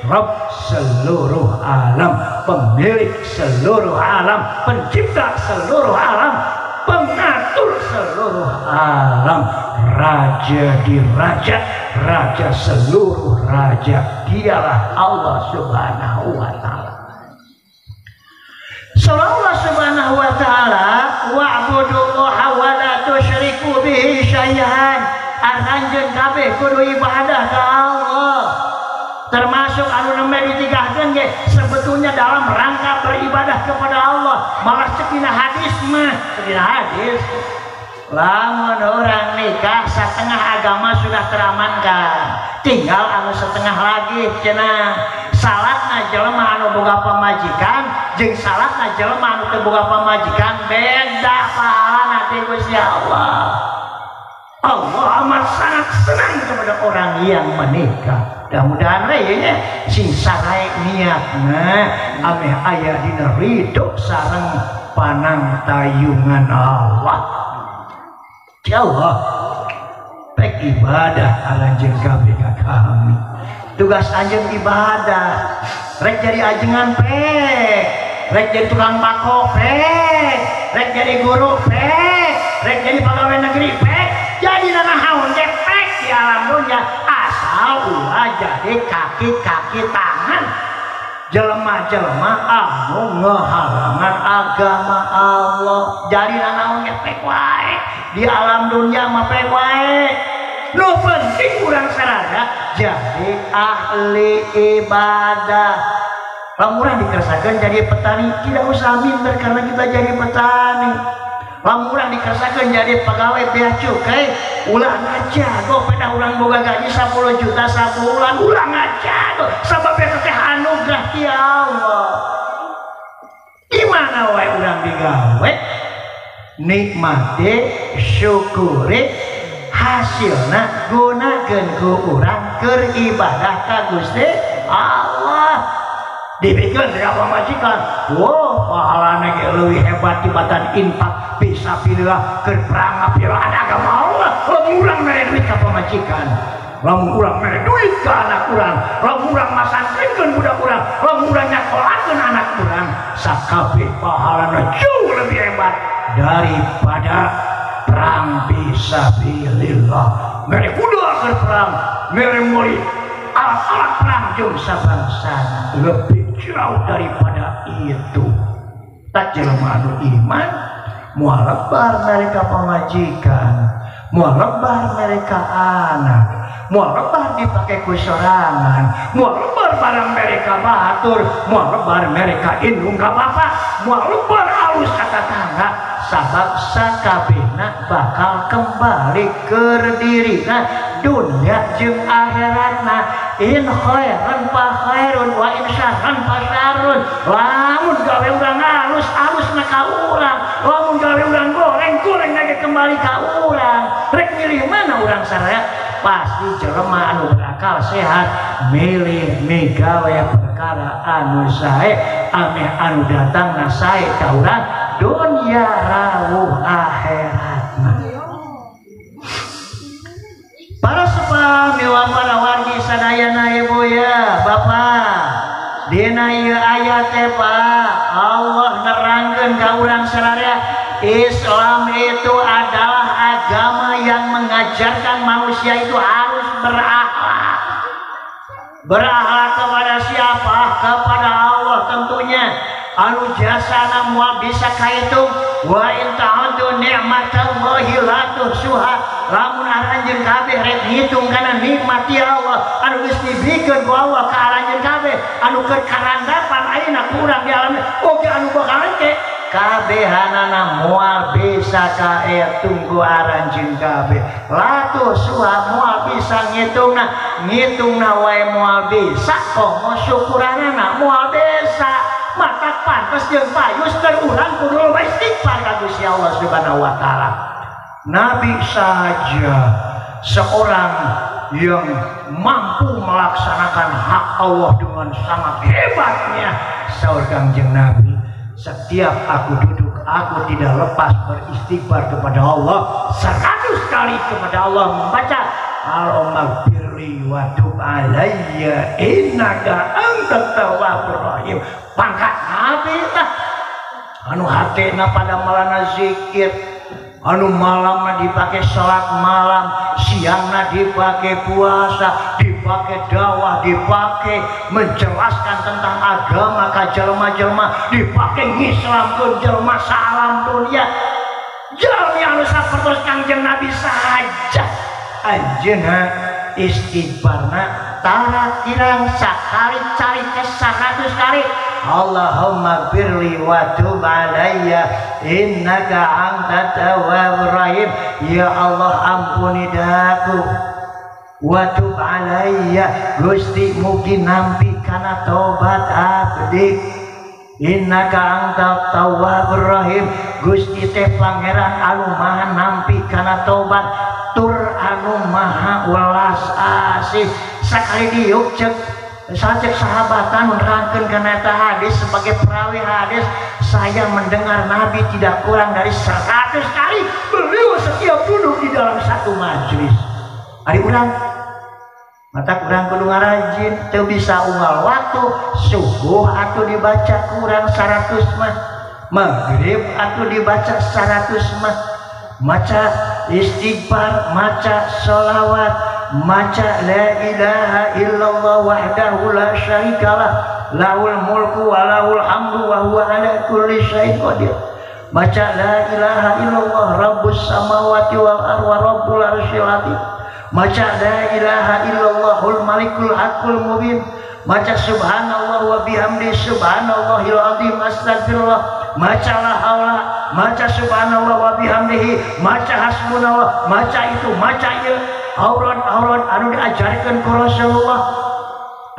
Rabb seluruh alam, pemilik seluruh alam, pencipta seluruh alam, pengatur seluruh alam, raja di raja, raja seluruh raja. Dialah Allah Subhanahu wa taala. Surah Allah Subhanahu wa taala, wa'budullaha wa la tusyriku bihi syai'an. Aranjeun kabeh kudu ibadah ka Allah. Termasuk anu nembe ditigahkeun ge sebetulnya dalam rangka beribadah kepada Allah. Malah cepina hadis mah, cepina hadis. Lamun orang nikah setengah agama sudah teramankan, tinggal anu setengah lagi cenah. Salatna jelema anu boga pamajikan jeung salatna jelema anu teu boga pamajikan beda pahalana ti Gusti Allah. Allah amat sangat senang kepada orang yang menikah. Mudah-mudahan we nya sing sarae niatna ameh aya dina ridho sareng panangtayungan Allah. Ya Allah, pek ibadah aranjeun kabeh ka kami. Tugas anjeun ibadah, rek jadi ajengan pek, rek jadi tukang bako pek, rek jadi guru pek, rek jadi pegawai negeri pek, jadi nanahaon ge pek di alam dunia asal ulah jadi kaki-kaki tangan jelema-jelema anu ngehalangan agama Allah. Jadi nanaon ge pek wae di alam dunia mah pek wae. Nu penting urang sarada jadi ahli ibadah. Lamun urang dikersakeun jadi petani, tidak usah minder karena kita jadi petani. Lamun urang dikersakeun jadi pegawai bea cukai, ulah ngajago pada urang boga gaji 10 juta sabulan, ulah ngajago sabab eta teh anugerah ti Allah. Nikmati, syukuri, hasilna gunakeun ku urang keur ibadah ka Gusti Allah. Dibikeun ka pamajikan, wow pahalana ge leuwih hebat tibatan infak fisabilillah keur perang ngapilaan agama Allah. Lamun urang mere duit ka pamajikan, lamun urang mere duit ka anak urang, lamun urang masantrenkeun budak urang, lamun urang nyakolakeun anak urang, sakabeh pahalana jauh lebih hebat daripada perang fisabilillah. Mere kuda keur perang, mere meuli alat-alat perang jeung sabangsana lebih jauh daripada itu. Tak jelema anu iman moal lebar mereka pamajikan, moal lebar mereka anak, moal lebar dipake ku sorangan, moal lebar barang mereka batur, moal lebar mereka indung ka bapak, moal lebar alus ka tatangga, sabab sakabehna bakal kembali ke dirina dunia jeung akhiratna. In khairan fa khairun wa in syarran fa syarrun. Lamun gawe urang alus, alusna ka urang, lamun gawe urang goreng, gorengna ge kembali ka urang. Rek milih mana urang saraya? Pasti jelema anu berakal sehat milih migawe perkara anu sae, ameh anu datangna sae ka urang dunia rawuh akhiratna. Para sepah miwa para wargi sadayana ibu ya bapak, dina ieu ayat teh Pak, Allah nerangkeun ka urang sararea Islam itu adalah agama yang mengajarkan manusia itu harus berakhlak. Berakhlak kepada siapa? Kepada Allah tentunya. Anu jasana moal bisa kahitung. Wa in ta'uddu ni'matallahi la tuhsuha. Lamun aranjeun kabeh rek ngitung kana nikmat Allah anu geus dibikeun ku Allah ka aranjeun kabeh, anu keur karandapan ayeuna kurang di alam oge anu bakal engke kabehanana moal bisa kaetung ku aranjeun kabeh. La tuhsuha moal bisa ngitungna, ngitungna wae moal bisa, komo syukuranana moal bisa. Maka pantes jeung payus keur urang kudu loba istighfar ka Gusti Allah Subhanahu wa taala. Nabi saja seorang yang mampu melaksanakan hak Allah dengan sangat hebatnya. Saur Kangjeng Nabi, setiap aku duduk aku tidak lepas beristighfar kepada Allah 100 kali kepada Allah, membaca Allahumma firli wa tub alayya innaka antat tawwabur rahim. Pangkat Nabi tah anu hatena pada malana zikir, anu malamna dipake salat malam, siangna dipake puasa, dipake dakwah, dipake menjelaskan tentang agama ka jelema-jelema, dipake ngislamkeun jelema saalam dunia. Jalmi anu sapertos Kangjeng Nabi saja anjeunna istighfarna tara kirang sakali cari ke 100 kali. Allahumma firli wa tub alayya innaka antat tawwabur rahim. Ya Allah ampuni daku, wa tub alayya, Gusti mugi nampi kana tobat abdi. Innaka antat tawwabur rahim. Gusti teh pangeran anu maha nampi kana tobat tur anu maha welas asih. Sakali diuk cek sajek sahabatan nerangkeun kana eta hadis sebagai perawi hadis, saya mendengar Nabi tidak kurang dari 100 kali beliau setiap duduk di dalam satu majelis. Ari urang mata kurang kudu ngarajin teu bisa unggal waktu subuh atuh dibaca kurang 100 mah, maghrib atuh dibaca 100 mah, maca istighfar, maca sholawat, maca la ilaha illallah wahdahu la syarikalah lahul mulku wa lahul hamdu wa huwa ala kulli syai'in qadir, maca la ilaha illallah rabbus samawati wal ardi wa rabbul arsyil azim, maca la ilaha illallahul malikul haqqul mubin, maca subhanallah wa bihamdi subhanallahil azim astagfirullah, maca la haula, maca subhanallah wa bihamdihi, maca hasbunallah, maca itu, maca ieu aurat-aurat anu diajarkeun ku Rasulullah.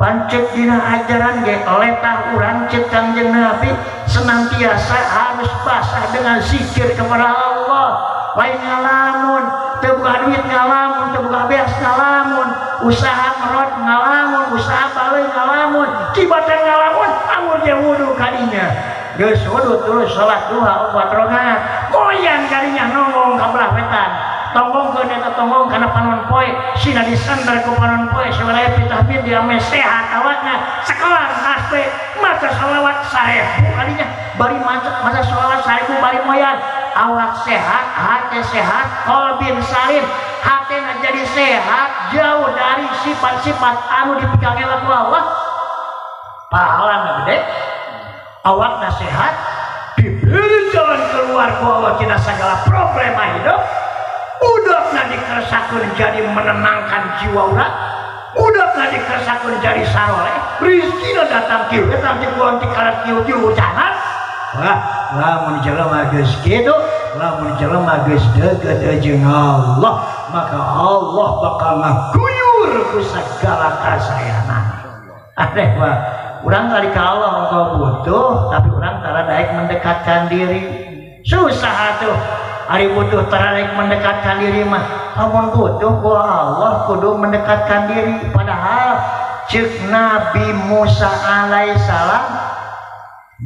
Pancet dina ajaran ge letah urang ceuk Kangjeng Nabi senantiasa harus basah dengan zikir kepada Allah. Lain ngalamun, teu boga duit ngalamun, teu boga beas ngalamun, usaha ngerot ngalamun, usaha baleung ngalamun, cibatan ngalamun, anggur ge wudu kadinya. Geus wudu terus salat duha 4 rakaat, moyan kadinya nongong ka belah wetan. Tonggongkeun eta tonggong kana panon poe, sina disender ku panon poe sawaraya pitahmid dia meh sehat awakna, sekolah tasbih, maca sholawat 1000 kadinya, bari maca sholawat 1000 bari moyan, awak sehat, hati sehat, qalbin salim, hatena jadi sehat, jauh dari sifat-sifat anu dipikangela ku Allah, pahalana gede, awakna sehat, diberi jalan keluar ku Allah tina segala problema hidup. Udakna dikersakeun jadi menenangkan jiwa urang, udakna dikersakeun jadi saroleh, rizkina datang kieu datang ti kulon ti karet kieu ti hujanan. Wah, lamun jelema geus kitu, lamun jelema geus deukeut jeung Allah, maka Allah bakal ngaguyur ku segala kasayanan. Aneh wah, urang tadi ka Allah engkau butuh, tapi urang tara daek mendekatkan diri. Susah atuh. Ari butuh tara daek mendekatkan diri mah, lamun butuh ku Allah kudu mendekatkan diri. Padahal ceuk Nabi Musa alaihissalam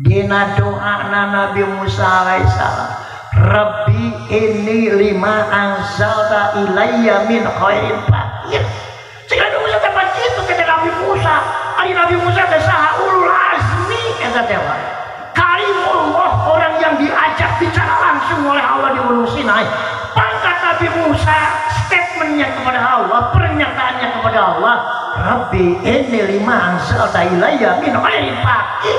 dina doana Nabi Musa alaihissalam, Rabbi inni lima anzalta ilayya min khairin faqir. Ceuk Nabi Musa teh kitu teh Nabi Musa. Ari Nabi Musa teh saha ulul azmi eta teh. Kalimullah, orang yang diajak bicara langsung oleh Allah di Gunung Sinai. Pangkat Nabi Musa, statementnya kepada Allah, pernyataannya kepada Allah, Rabbi inni lima anzalta ilayya min khairin faqir.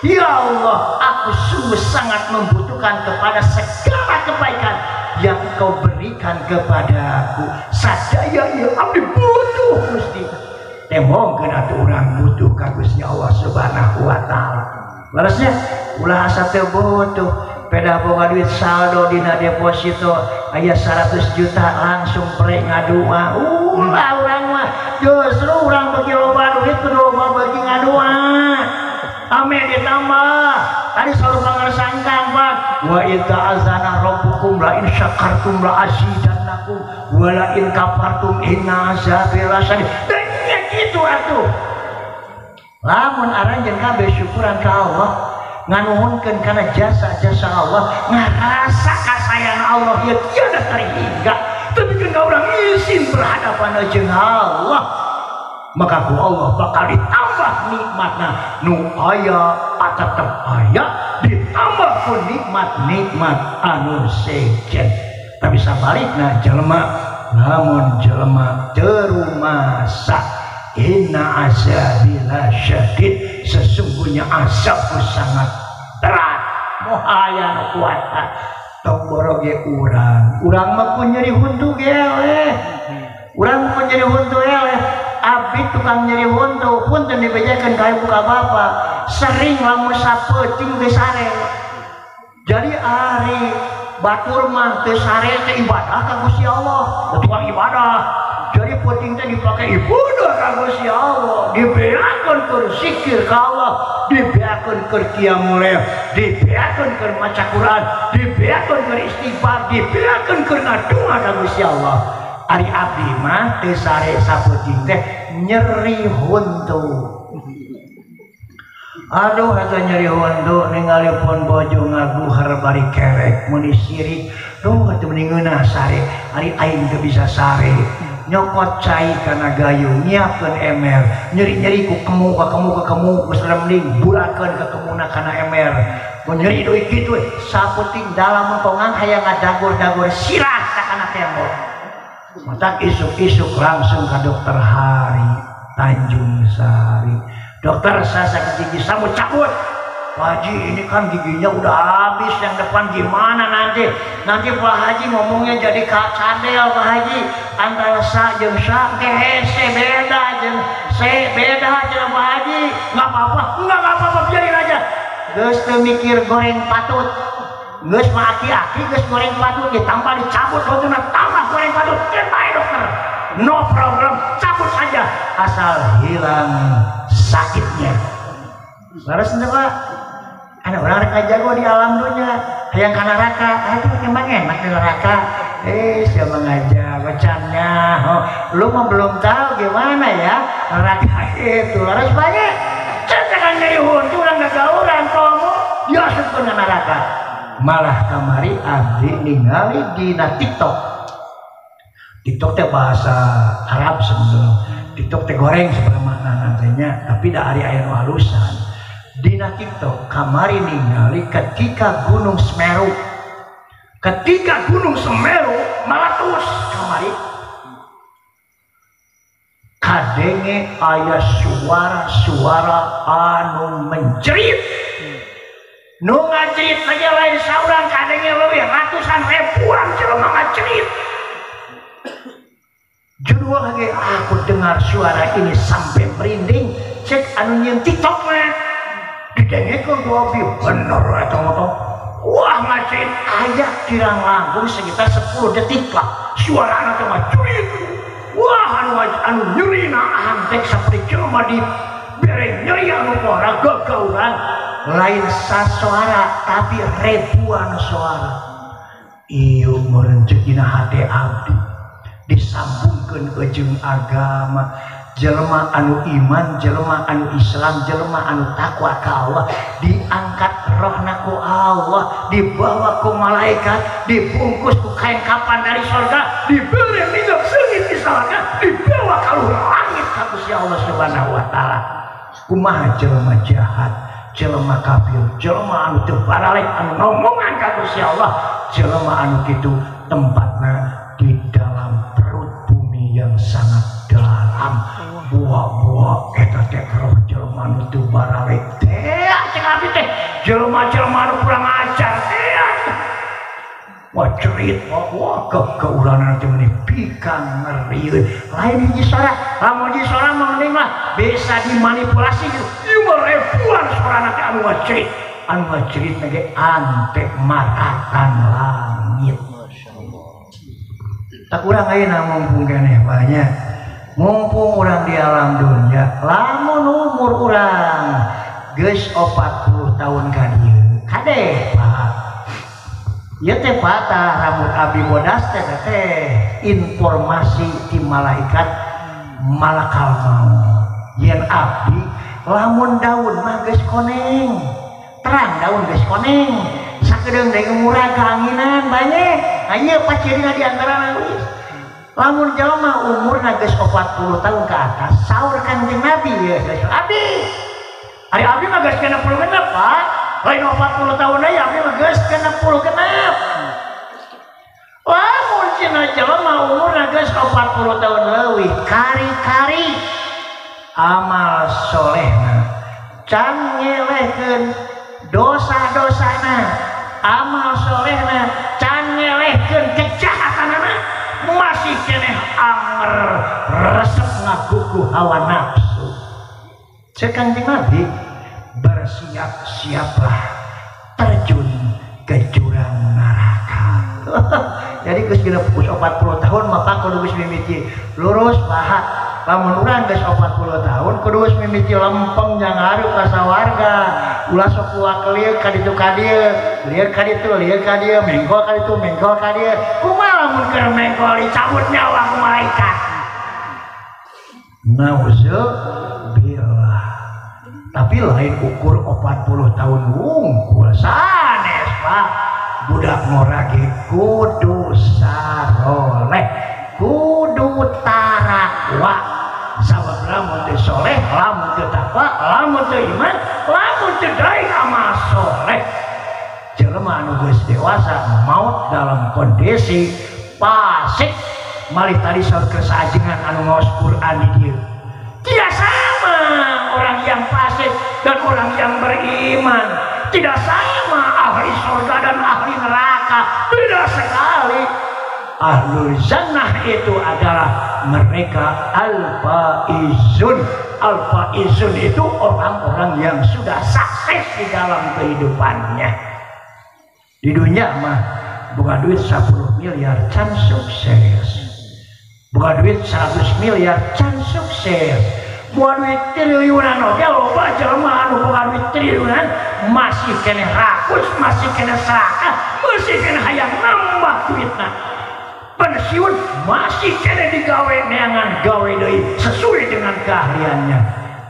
Ya Allah, aku sungguh sangat membutuhkan kepada segala kebaikan yang Engkau berikan kepadaku. Sadaya ya abdi butuh Gusti. Temongkeun atuh urang butuh ka Gusti Allah Subhanahu wa taala. Balasnya ulah asa teu butuh, peda boga duit saldo dina deposito aya 100 juta langsung pre ngadua. Ulah urang mah justru urang beuki loba duit kudu loba beuki ngadua. Ame ditambah tadi selalu pangersangkan Pak, wa idza azana rabbukum la in syakartum la azidannakum wa la in kafartum inna azabi lasyadid. Dan kitu atuh. Lamun aranjeun kabeh syukuran ka Allah, nganuhunkeun kana jasa-jasa Allah, ngarasa kasayang Allah ieu tiada terhingga, tapi ka urang isin berhadapan jeung Allah, maka ku Allah bakal ditambah nikmatna nu aya tetep aya, ditambah ku nikmat-nikmat anu sejen. Tapi sabalikna jelema, lamun jelema teu rumasa, inna azabi lasyadid, sesungguhnya azabku sangat berat. Moal aya nu kuat. Tong boro ge urang, urang mah ku nyeri huntu ge eleh. Urang ku nyeri huntu eleh. Abdi tukang nyeri huntu, punten dibejakeun ka ibu ka bapa, sering lamun sapeuting geus sare. Jadi ari batur mah teu sare teh ibadah ka Gusti Allah, tukang ibadah. Jadi peuting teh dipake ibadah ka Gusti Allah, dibeakeun keur zikir ka Allah, dibeakeun keur qiyamul lail, dibeakeun keur maca Quran, dibeakeun keur istighfar, dibeakeun keur ngadua ka Gusti Allah. Ari abdi mah teu sare sapeuting teh nyeri huntu. Aduh eta nyeri huntu ningali pon bojo ngaguher bari kerek meuni sirik. Duh atuh meuni ngeunah sare, ari aing teu bisa sare. Nyokot cai kana gayung, nyiapkeun emer, nyeri-nyeri ku kemu ka kemu ka kemu geus remling, bulakeun ka kemuna kana emer. Mun nyeri deui kitu we, sapeuting dalam tongang hayang ngadagur-dagur sirah ka kana tembok. Matak isuk-isuk langsung ke dokter Hari Tanjung Sari. Dokter, saya sakit gigi, saya mau cabut. Pak Haji, ini kan giginya udah habis, yang depan gimana nanti? Nanti Pak Haji ngomongnya jadi cadel Pak Haji. Antara sa jeung sa teh beda jeung se beda jeung Pak Haji. Nggak apa-apa, nggak apa-apa, biarin aja. Geus teu mikir goreng patut. Geus mah aki-aki geus goreng patut ditambah dicabut lutuna tambah goreng patut. Keun bae dokter. No problem, cabut saja asal hilang sakitnya. Leres teu Pak? Ana urang rek ngajago di alam dunya, hayang ka neraka, atuh emang enak di neraka. Siapa ngajago cannya? Oh, lu mah belum tahu gimana ya neraka itu. Leres banyak. Cekan nyeri huntu urang gagauran komo diasupkeun ka neraka. Malah kamari abdi ningali dina TikTok. TikTok teh bahasa Arab sebenarnya. TikTok teh goreng sebenarnya makna nantinya, tapi da ari aya nu halusan. Dina TikTok kamari ningali ketika Gunung Semeru. Ketika Gunung Semeru meletus kamari. Kadenge aya suara-suara anu menjerit. Nu ngajerit lagi lain saurang, kadenge leuwih ratusan ribuan jelema ngajerit. Judul lagi aku dengar suara ini sampai merinding. Cek anu nyieun TikTok mah didengekeun ku abdi bener eta mah. Wah ngajerit aya kirang langkung sekitar 10 detik lah suarana teh ngajerit. Wah anu nyerina antek saperti jelema di bere nyeri anu pora gagauran. Lain sasuara tapi ribuan suara. Ieu meureun dina hate abdi disambungkeun jeung agama. Jelema anu iman, jelema anu Islam, jelema anu takwa ka Allah diangkat rohna ku Allah, dibawa ku malaikat, dibungkus ku kain kapan dari surga, diberi minyak seungit di surga, dibawa ka luhur langit ka Gusti Allah Subhanahu wa taala. Kumaha jelema jahat, jelema kafir, jelema anu teu baralek, anu ngomongan ka Gusti Allah, jelema anu kitu tempatna di dalam perut bumi yang sangat dalam. Buah-buah eta teh roh jelema anu teu baralek teh cek abdi teh jelema-jelema anu kurang ajar teh. Wah cerit, wah keulanan teh meuni pikang ngeri. Lain hiji sora, lamun hiji sora mah mending lah bisa dimanipulasi gitu. Ieu mah ribuan sorana teh anu ngacerit, anu ngacerit ge antek maratan langit. Masyaallah. Tak urang ayeuna mumpung keneh banyak. Mumpung urang di alam dunia, lamun umur urang geus 40 tahun ka dieu. Kade Pak. Ieu teh patah rambut abdi bodas teh teh informasi ti malaikat malakal maut. Yen abdi lamun daun mah geus koneng, terang daun geus koneng, sakedeung deui murah keanginan banyak. Ieu pacirina di antara geus. Lamun jelema umurna geus 40 tahun ke atas, saur Kanjeng Nabi ye geus abdi. Ari abdi mah geus 66 Pak. Lain 40 tahun deui abdi mah geus 66. Lamun cenah jelema umurna geus 40 tahun leuwih, kari-kari amal solehna can ngelehkeun dosa-dosana, amal solehna can ngelehkeun kejahatanana, masih keneh anger resep ngagugu hawa nafsu. Cek Kanjeng Nabi, bersiap-siaplah terjun ke jurang neraka. Jadi geus 40 tahun mah Pak kudu geus mimiti lurus paha. Lamun urang geus 40 tahun kudu geus mimiti lempeng jang hareup ka sawarga. Ulah sok kuak lieu ka ditu ka dieu, lieu ka ditu, lieu ka dieu, mengkol ka ditu, mengkol ka dieu. Kumaha lamun keur mengkol dicabut nyawa ku malaikat? Nauzubillah. Tapi lain ukur 40 tahun wungkul sanes Pak. Budak ngora ge kudu saroleh, kudu tarakwa. Sabab lamun teu soleh, lamun teu takwa, lamun teu iman, lamun teu daek amal soleh, jelema anu geus dewasa maut dalam kondisi fasik. Malih tadi saur keur saajengan anu ngaos Quran di dieu. Tidak sama orang yang fasik dan orang yang beriman. Tidak sama ahli surga dan ahli neraka. Beda sekali. Ahlul jannah itu adalah mereka al-faizun. Al-faizun itu orang-orang yang sudah sukses di dalam kehidupannya. Di dunia mah bukan duit 10 miliar can sukses. Boga duit 100 miliar can sukses. Boga duit triliunan oge loba jelema anu boga duit triliunan masih keneh rakus, masih keneh serakah, masih keneh hayang nambah duitna. Pensiun masih keneh digawe neangan gawe deui sesuai dengan keahliannya.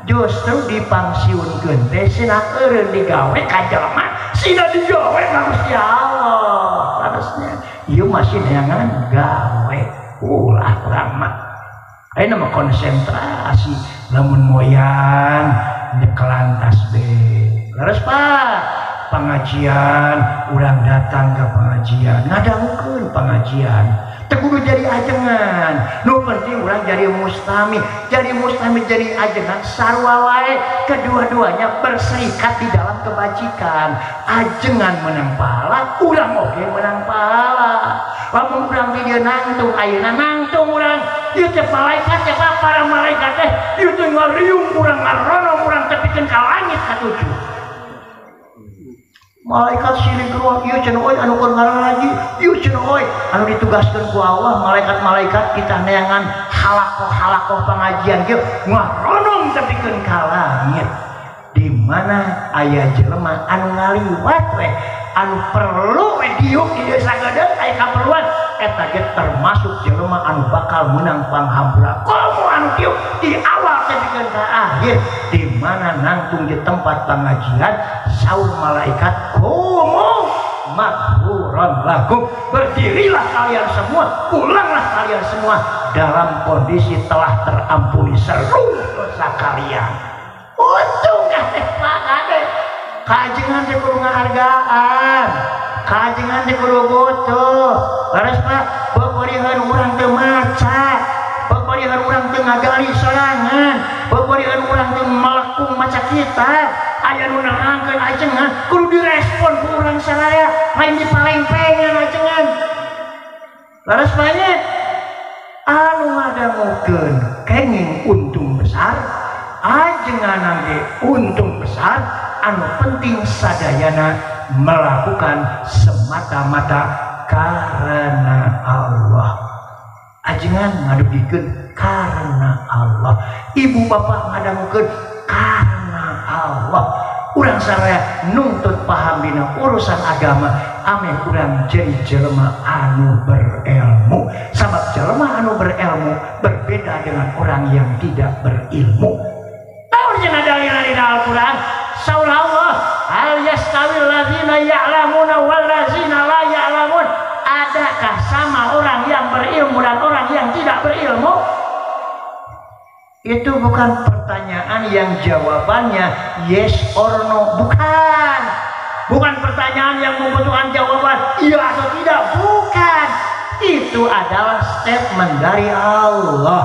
Justru dipangsiunkeun teh sina eureun digawe ka jelema, sina digawe ka Gusti Allah. Harusnya ieu masih neangan gawe. Ulah urang mah ayeuna mah konsentrasi lamun moyan nyekelan tasbih. Leres Pak, pengajian urang datang ke pengajian, ngadangukeun pengajian. Teu kudu jadi ajengan, nu penting urang jadi mustami, jadi mustami jadi ajengan sarua wae, kedua-duanya berserikat di dalam kebajikan. Ajengan menang pahala, urang oge menang pahala. Lamun urang di dieu nangtung ayeuna nangtung urang, ieu teh malaikat teh para malaikat teh ieu teh ngariung urang ngarono urang tepikeun ka langit katujuh. Malaikat siling keluar, ieu cenah euy anu keur ngararaji, ieu cenah euy anu ditugaskeun ku Allah, malaikat-malaikat kita neangan halakoh-halakoh pengajian kieu ngaronom tepikeun ka langit. Di mana aya jelema anu ngaliwat we, anu perlu we diuk di desa geudeung aya kaperluan, eta ge termasuk jelema anu bakal menang panghampura. Komo anu diuk di awal tepikeun ka akhir, di mana nangtung di tempat pengajian saur malaikat komo maghfuran lakum, berdirilah kalian semua, pulanglah kalian semua dalam kondisi telah terampuni seluruh dosa kalian. Untung teh Pak ade kajengan teh kudu ngahargaan, kajengan teh kudu butuh. Leres Pak, beupeuriheun urang teu maca, beupeuriheun urang teu ngagali sorangan, beupeuriheun urang teu melekung maca kitab. Aya nu nerangkeun ajengan kudu direspon ku urang saraya, lain dipalengpengan ajengan. Leres banyak anu ngadangukeun kenging untung besar, ajengan ge untung besar, anu penting sadayana melakukan semata-mata karena Allah. Ajengan ngadugikeun karena Allah, ibu bapak ngadangukeun karena Allah. Urang saraya nuntut paham dina urusan agama, ameh urang jadi jelema anu berilmu. Sabab jelema anu berilmu berbeda dengan orang yang tidak berilmu. Tahu cenah dalilna dina Al-Qur'an, saur Allah, hal yastawil ladzina ya'lamuna wal ladzina la ya'lamun. Adakah sama orang yang berilmu dan orang yang tidak berilmu? Itu bukan pertanyaan yang jawabannya yes or no, bukan. Bukan pertanyaan yang membutuhkan jawaban iya atau tidak, bukan. Itu adalah statement dari Allah.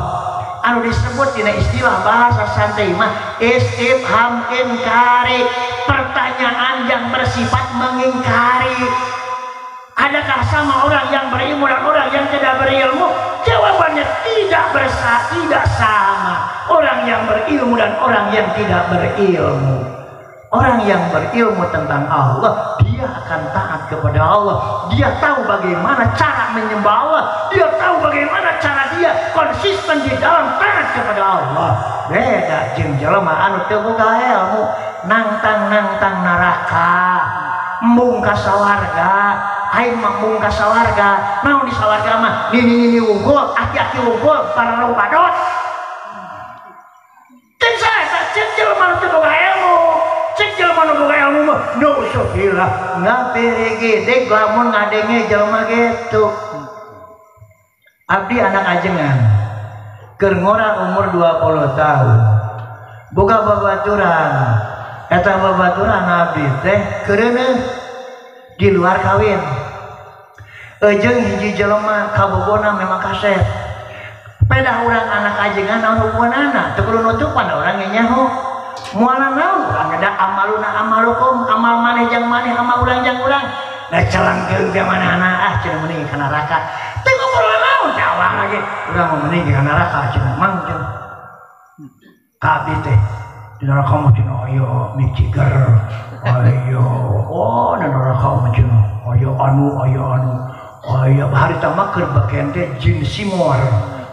Anu disebut dina istilah bahasa santai mah istifham inkari, pertanyaan yang bersifat mengingkari. Adakah sama orang yang berilmu dan orang yang tidak berilmu? Jawabannya tidak tidak sama. Orang yang berilmu dan orang yang tidak berilmu. Orang yang berilmu tentang Allah, dia akan taat kepada Allah. Dia tahu bagaimana cara menyembah Allah. Dia tahu bagaimana cara dia konsisten di dalam taat kepada Allah. Beda jeung jelema anu teu boga ilmu, nangtang-nangtang neraka, embung ka sawarga. Aing mah embung ka sawarga, naon di sawarga mah nini-nini unggul, aki-aki unggul, para badot. Cek sae, cek jelema anu teu boga ilmu. Cek jelema nu boga ilmu mah nauzubillah ngapirigideg lamun ngadenge jelema kitu. Abdi anak ajengan keur ngora umur 20 tahun. Boga babaturan. Eta babaturan abdi teh keureuneuh di luar kawin. Ejeung hiji jelema kabogona memang kasep. Pedah urang anak ajengan naon hubunganna? Teu kudu nutupan urang ge nyaho. Moal naon urang da amaluna amalukum, amal maneh jang maneh, amal urang jang urang. Da celangkeun ka manehna ah cenah mending ka neraka. Teu kudu naon jawab lagi. Urang mah mending ka neraka cenah mang cenah. Ka abdi teh di neraka mah cenah aya Mick Jagger, aya oh di neraka mah cenah aya anu aya anu. Aya harita mah keur bagian teh Jim Seymour.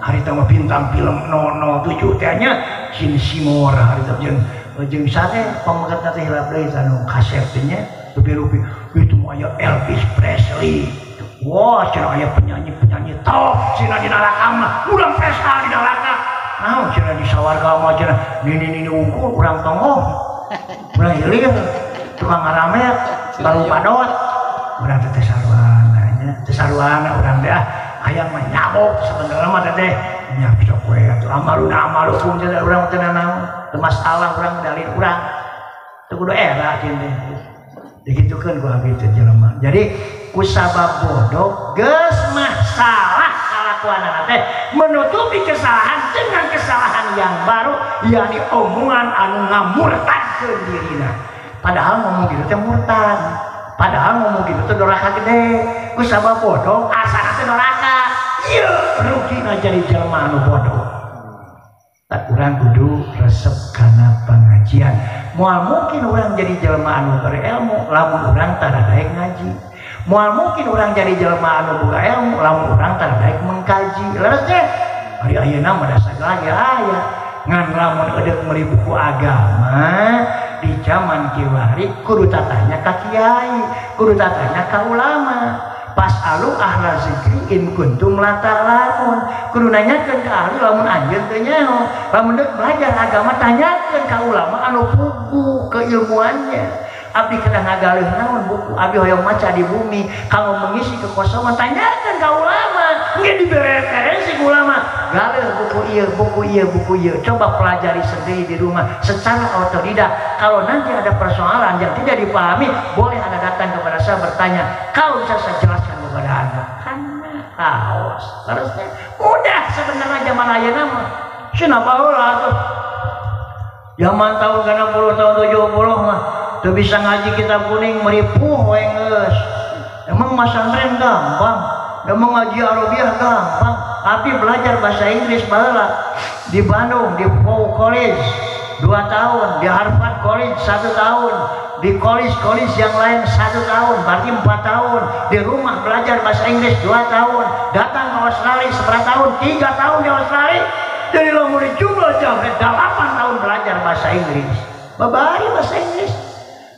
Harita mah bintang film 007 teh nya Jin Simor harita jeung jeung sate pamegatna teh hilap deui anu kasep teh nya rupi-rupi itu mah aya Elvis Presley. Wah, cenah aya penyanyi-penyanyi top cenah di neraka mah urang pesta di neraka. Naon cenah di sawarga mah cenah nini-nini unggul urang tonggoh. Urang hilir tukang ngaramet baru padot urang teh sarwana nya teh sarwana urang teh ah hayang mah nyabok sebenarnya mah teh nya sok we atuh amaluna amalukum cenah urang teh nanaon teu masalah urang dalil urang teu kudu era cenah teh digitukeun ku abdi teh jelema. Jadi kusabab bodoh geus mah salah kalakuanana teh menutupi kesalahan dengan kesalahan yang baru yakni omongan anu ngamurtadkeun dirina. Padahal ngomong gitu teh murtad. Padahal ngomong gitu teh doraka gede. Kusabab bodoh asana teh doraka. Ieu rugina jadi jelema anu bodoh. Tak urang kudu resep kana pangajian. Moal mungkin urang jadi jelema anu berilmu lamun urang tara daek ngaji. Moal mungkin urang jadi jelema anu boga ilmu lamun urang tara daek mengkaji. Leres teh ari ayeuna mah da sagala ge aya. Ngan lamun eudeuk meuli buku agama di zaman kiwari kudu tatanya ka kiai, kudu tatanya ka ulama. Pas'alu ahla zikri in kuntum la ta'lamun. Kudu nanyakeun ka ahli lamun anjeun teu nyaho. Lamun deuk belajar agama tanyakeun ka ulama anu puguh keilmuannya. Abdi kedah ngagaleuh naon buku, abdi hoyong maca di bumi, kanggo mengisi kekosongan tanyakeun ka ulama. Engke dibere referensi ku ulama. Galeuh buku ieu, buku ieu, buku ieu. Coba pelajari sendiri di rumah secara otodidak. Kalau nanti ada persoalan yang tidak dipahami, boleh Anda datang kepada saya bertanya. Kalau bisa saya jelaskan kepada Anda. Karena awas, harusnya mudah sebenarnya zaman ayeuna mah. Cenah baheula atuh. Zaman tahun 60 tahun 70 mah teu bisa ngaji kitab kuning meripuh we geus. Emang masantren gampang, emang ngaji Arabiah gampang. Tapi belajar bahasa Inggris baheula di Bandung di Pau College 2 tahun, di Harvard College 1 tahun, di college-college yang lain 1 tahun, berarti 4 tahun. Di rumah belajar bahasa Inggris 2 tahun, datang ke Australia seberapa tahun, 3 tahun di Australia. Jadi lamun jumlah jam 8 tahun belajar bahasa Inggris. Babari bahasa Inggris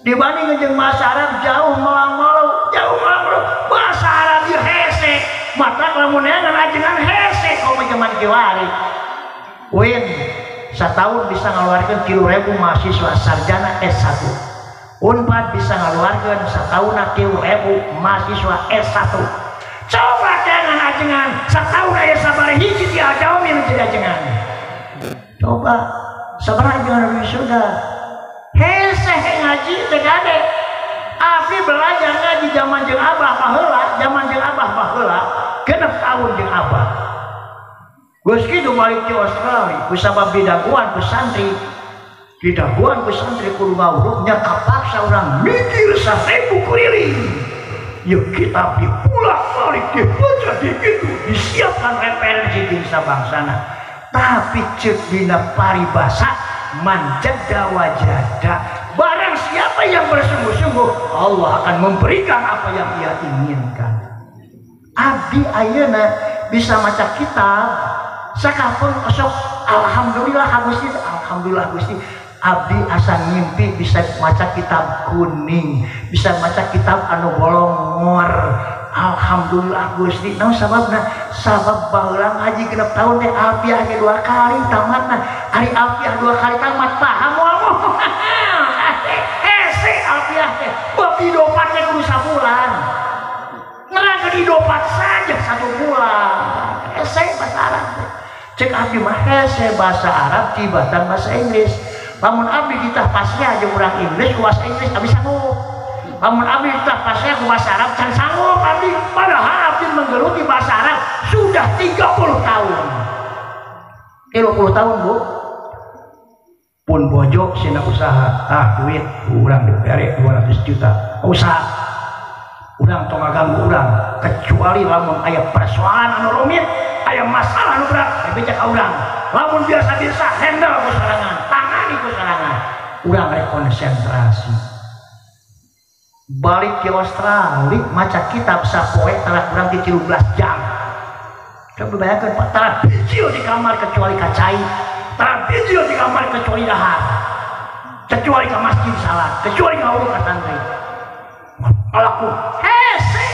dibanding jeung bahasa Arab jauh melang-melung, jauh melang-melung. Bahasa Arab ieu hese, mata lamun neangan ajengan hese komo zaman kiwari. Win setahun bisa ngaluarkeun 3.000 mahasiswa sarjana S1. Unpad bisa ngaluarkeun setahun 3.000 mahasiswa S1. Coba jangan ajengan setahun aya sabaraha hiji di ajamin jadi ajengan. Coba sabaraha ajengan wisuda. Hese ngaji teh gade. Abdi belajar ngaji zaman jeung abah baheula, zaman jeung abah baheula, 6 tahun jeung abah. Geus kitu balik ti Australia, ku sabab didaguan ku santri. Didaguan ku santri kudu ngawuruknya kapaksa urang mikir 1000 kuriling. Yeuh kitab dipulak-balik, dibaca dikitu, disiapkan referensi jeung sabangsana. Tapi ceuk dina paribasa manjada wajada, barang siapa yang bersungguh-sungguh Allah akan memberikan apa yang ia inginkan. Abdi ayeuna bisa maca kitab sakapun osok alhamdulillah Gusti, alhamdulillah Gusti. Abdi asa ngimpi bisa maca kitab kuning, bisa maca kitab anu bolongor. Alhamdulillah Gusti. Naon sababna? Sabab baheula ngaji 6 tahun teh alfiah ge 2 kali tamatna. Ari alfiah 2 kali tamat paham moal moal. Hese alfiah teh bab idopat teh kudu sabulan. Nerangkeun idopat saja 1 bulan. Hese bahasa Arab teh. Cek abdi mah hese bahasa Arab tibatan bahasa Inggris. Lamun abdi ditah pasnya jeung urang Inggris ku bahasa Inggris abdi sanggup. Lamun abdi ditah pasnya ku bahasa Arab can sanggup abdi. Padahal abdi menggeluti bahasa Arab sudah 30 tahun. 30 tahun, Bu. Pun bojo sina usaha, ah duit urang dibere 200 juta. Usaha. Urang tong ngaganggu urang kecuali lamun aya persoalan anu rumit, aya masalah anu berat, bebeja ka urang. Lamun biasa-biasa handle ku sorangan, tangani ku sorangan. Urang rek konsentrasi. Balik ke Australia maca kitab sapoe telah kurang di 13 jam. Coba bayangkan Pak, tara bijil di kamar kecuali kacai, tara bijil di kamar kecuali dahar, kecuali ke masjid salat, kecuali ngawur ka santri. Alaku hese.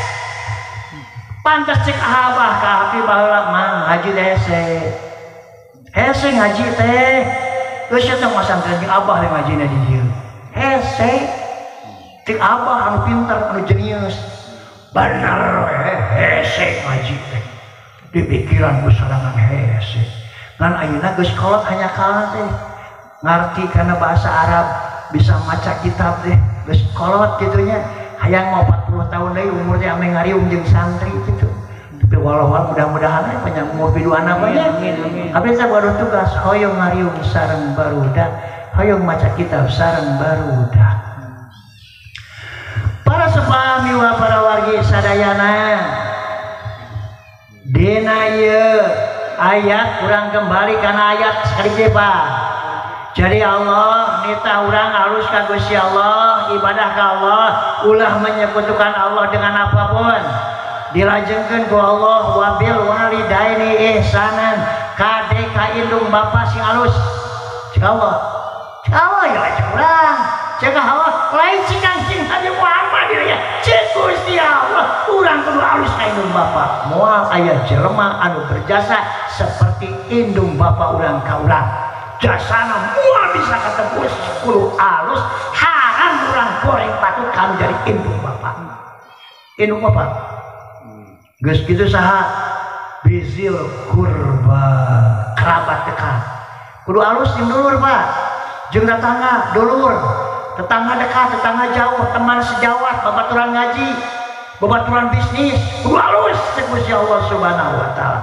Pantas cek abah ka abdi baheula mah ngaji teh hese. Hese ngaji teh. Geus eta mah santri jeung abah we ngajina di dieu. Hese. Cek abah anu pinter anu jenius. Bener we hese ngaji teh. Di pikiran ku sorangan hese. Ngan ayeuna geus kolot hanya kalah teh. Ngarti karena bahasa Arab, bisa maca kitab deh, geus kolot kitu nya. Hayang mau 40 tahun deui umur teh ame ngariung jeung santri gitu. Tapi walau mudah-mudahan we panjang umur piduana mah nya. Abdi teh baru tugas hoyong ngariung sareng barudak, hoyong maca kitab sareng barudak. Para sepami wa para wargi sadayana. Dina ieu ayat kurang kembali kana ayat sekali ge Pak. Jadi Allah nitah urang alus ka Gusti Allah, ibadah ka Allah, ulah menyekutukan Allah dengan apapun. Dilajengkeun ku Allah wabil walidaini ihsanan, kade ka indung bapa sing alus. Cek Allah. Cek Allah ya cek urang. Cek Allah lain cik Kanjeng Nabi Muhammad ya. Cek Gusti Allah, urang kudu alus ka indung bapa. Moal aya jelema anu berjasa seperti indung bapa urang ka urang. Jasana mual bisa ketebus kudu alus haram urang goreng patut kami jadi indung bapak. Indung bapak geus kitu saha bizil kurba, kerabat dekat kudu alus jeung dulur Pak, jeung tetangga dulur, tetangga dekat, tetangga jauh, teman sejawat, babaturan ngaji, babaturan bisnis, kudu alus cek Gusti Allah Subhanahu wa taala.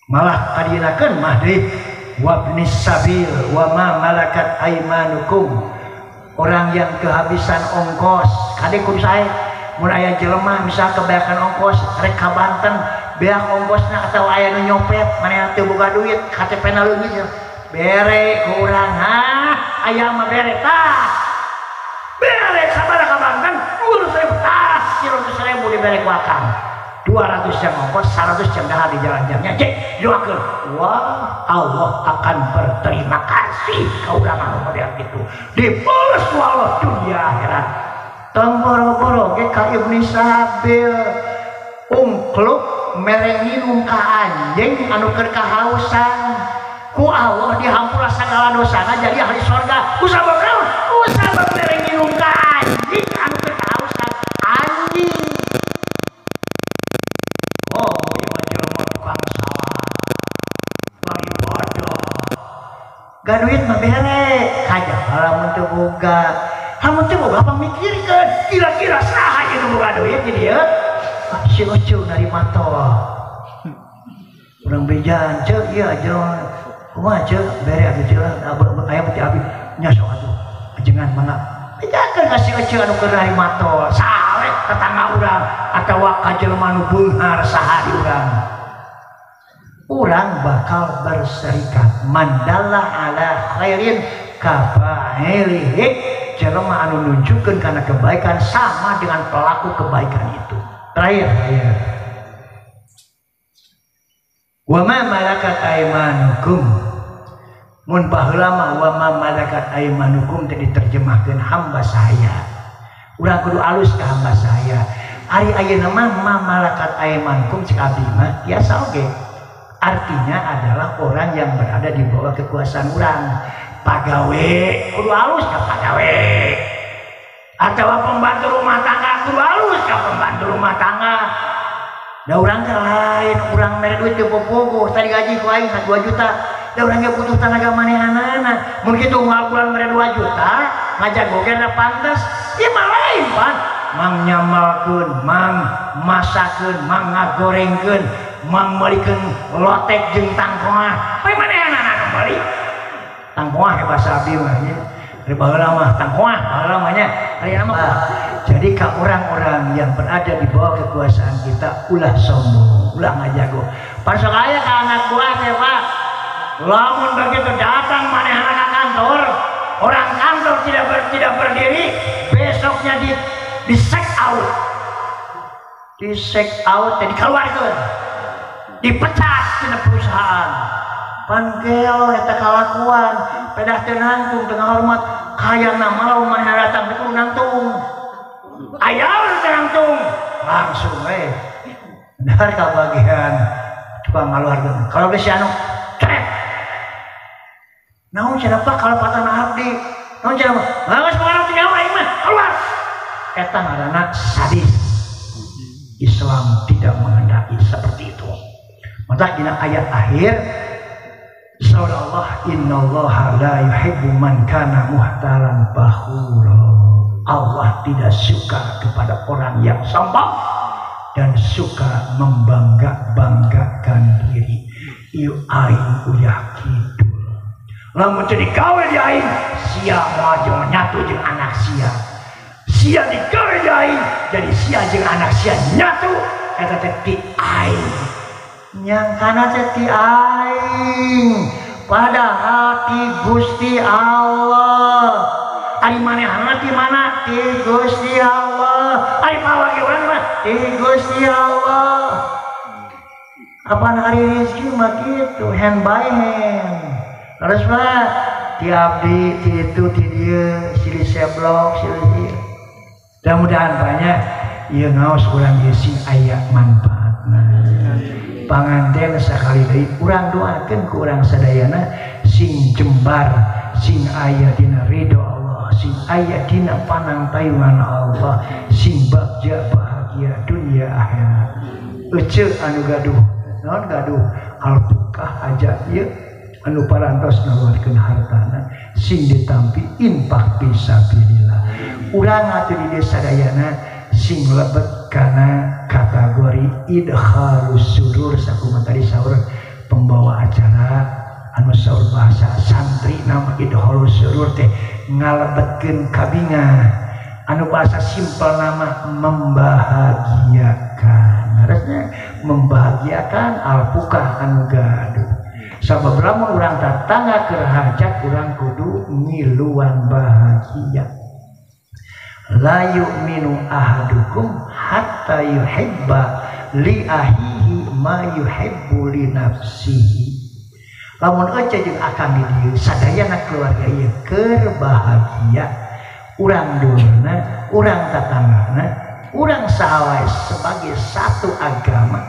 Malah kadienakeun mah deui wabnis sabil wa ma malakat aimanukum, orang yang kehabisan ongkos kade kudu sae mun aya jelema misal kebanyakan ongkos rek ka Banten beak ongkosna atau aya nu nyopet manehna teu boga duit KTP na leungit bere ku urang, hah aya mah bere tah bere sabaraha ka Banten 200.000 tah 300.000 dibere ku akang, 200 jam ongkos, 100 jam dahar di jalan jamnya cek doakeun. Wah, Allah akan berterima kasih ka urang anu model kitu, dibalas ku Allah dunia akhirat. Tong boro-boro ge ka Ibni Sabil ungkluk mere nginum ka anjing anu keur kahausan, ku Allah dihampura sagala dosana jadi ahli sorga. Ku sabab naon? Ku sabab mere nginum ka anjing anu keur kahausan. Anjing oh ieu jelema tukang salah, tukang ibadah, gak duit mah bere kajaba lamun teu boga, lamun teu boga pamikirkeun kira-kira saha ieu nu boga duit di dieu. Ah si Ucu narima tol urang bejaan ceuk ieu jelema kumaha ceuk bere atuh ceuk aya peti api nya sok atuh ajengan mangga bejakeun ka si Ucu anu keur narima tol saha we tetangga urang atawa ka jelema nu beunghar saha di urang. Urang bakal berserikat mandala ala khairin kafa'ilihi, jelema anu nunjukkeun kana kebaikan sama dengan pelaku kebaikan itu. Terakhir, wa ma malakat aimanukum, mun baheula mah wa ma malakat aimanukum teh diterjemahkeun hamba saya. Urang kudu alus ka hamba saya. Ari ayeuna mah ma malakat aimanukum cek abdi mah biasa oge. Artinya adalah orang yang berada di bawah kekuasaan urang. Pagawe kudu alus ka pagawe. Atawa pembantu rumah tangga kudu alus ka pembantu rumah tangga. Da urang teh lain, urang mere duit teu popogo, tadi gaji ku aing 2 juta. Da urang ge butuh tanaga manehanana. Mun kitu unggal bulan mere 2 juta, ngajago ge da pantes. Ieu mah lain, Pan. Mang nyamalkeun, mang masakeun, mang ngagorengkeun, mang meulikeun lotek jeung tangkoah. Bae manehanana nu meuli. Tangkoah ya bahasa abdi mah nya. Ari baheula mah tangkoah, baheula mah nya. Ari mah. Jadi ka orang-orang yang berada di bawah kekuasaan kita ulah sombong, ulah ngajago. Pasok aya ka anak buah teh, Pak. Lamun begitu datang manehna ka kantor, orang kantor tidak berdiri, besoknya di check out. Di check out teh dikeluarkeun. Dipecat tina perusahaan. Pan geo eta kalakuan, pedah teu nangtung teu ngahormat, hayangna mah lamun manehna datang teh kudu nangtung. Aya teu nangtung, langsung we. Bener ka bagian tukang ngaluarkeun. Kalau geus si anu cret. Naon cenah Pak kalepatan abdi? Naon cenah? Geus maneh teu nyawa aing mah, keluar. Eta ngaranna sadis. Islam tidak menghendaki seperti itu. Maka dina ayat akhir surah Allah, innallaha la yuhibbu man kana muhtalan fakhura. Allah tidak suka kepada orang yang sombong dan suka membangga-banggakan diri. Ieu aing uyah kidul. Lamun teu digawe di aing, sia moal jeung nyatu jeung anak sia. Sia digawe di aing, jadi sia jeung anak sia nyatu eta teh ti aing. Nyangkana teh ti aing, padahal ti Gusti Allah. Ari manehna ti mana? Ti Gusti Allah. Ari pawagi urang mah ti Gusti Allah. Apaan ari rezeki mah kitu, hand by hand. Terus mah ti abdi, ti itu, ti dieu, silih seblok, silih ieu. Mudah-mudahan banyak ieu ngaos urang ieu sing aya manfaatna. Panganten sakali deui urang doakeun ku urang sadayana sing jembar, sing aya dina ridho Allah, sing aya dina panangtayungan Allah, sing bagja bahagia dunia akhirat. Ece anu gaduh, naon gaduh alpukah aja ieu anu parantos ngaluarkeun hartana sing ditampi infak fisabilillah. Urang atuh di desa sadayana sing lebet kana kategori idkhalus surur sakumaha tadi saur pembawa acara anu saur bahasa santri nama idkhalus surur teh ngalebetkeun kabingah, anu bahasa simpel nama membahagiakan. Harusnya membahagiakan alpukah anu gaduh. Sabab lamun urang tatangga keur hajat urang kudu ngiluan bahagia. La yu'minu ahadukum hatta yuhibba li ahihi ma yuhibbu li nafsihi. Lamun ece jeung akang di dieu sadayana keluarga ieu keur bahagia, urang dulurna, urang tatanggana, urang saha wae sebagai satu agama,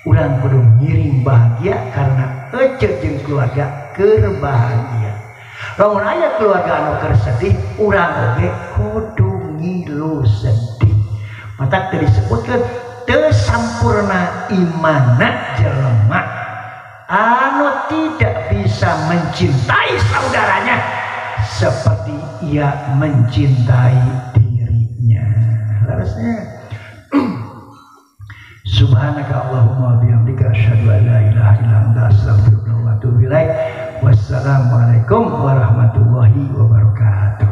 urang kudu ngiring bahagia karena ece jeung keluarga keur bahagia. Lamun aya keluarga anu keur sedih, urang oge kudu ngilu sedih. Matak teu disebutkeun teu sampurna imana jelema anu tidak bisa mencintai saudaranya seperti ia mencintai dirinya. Harusnya subhanaka Allahumma bihamdika asyhadu an la ilaha illa anta astaghfiruka wa atubu ilaik. Wassalamualaikum warahmatullahi wabarakatuh.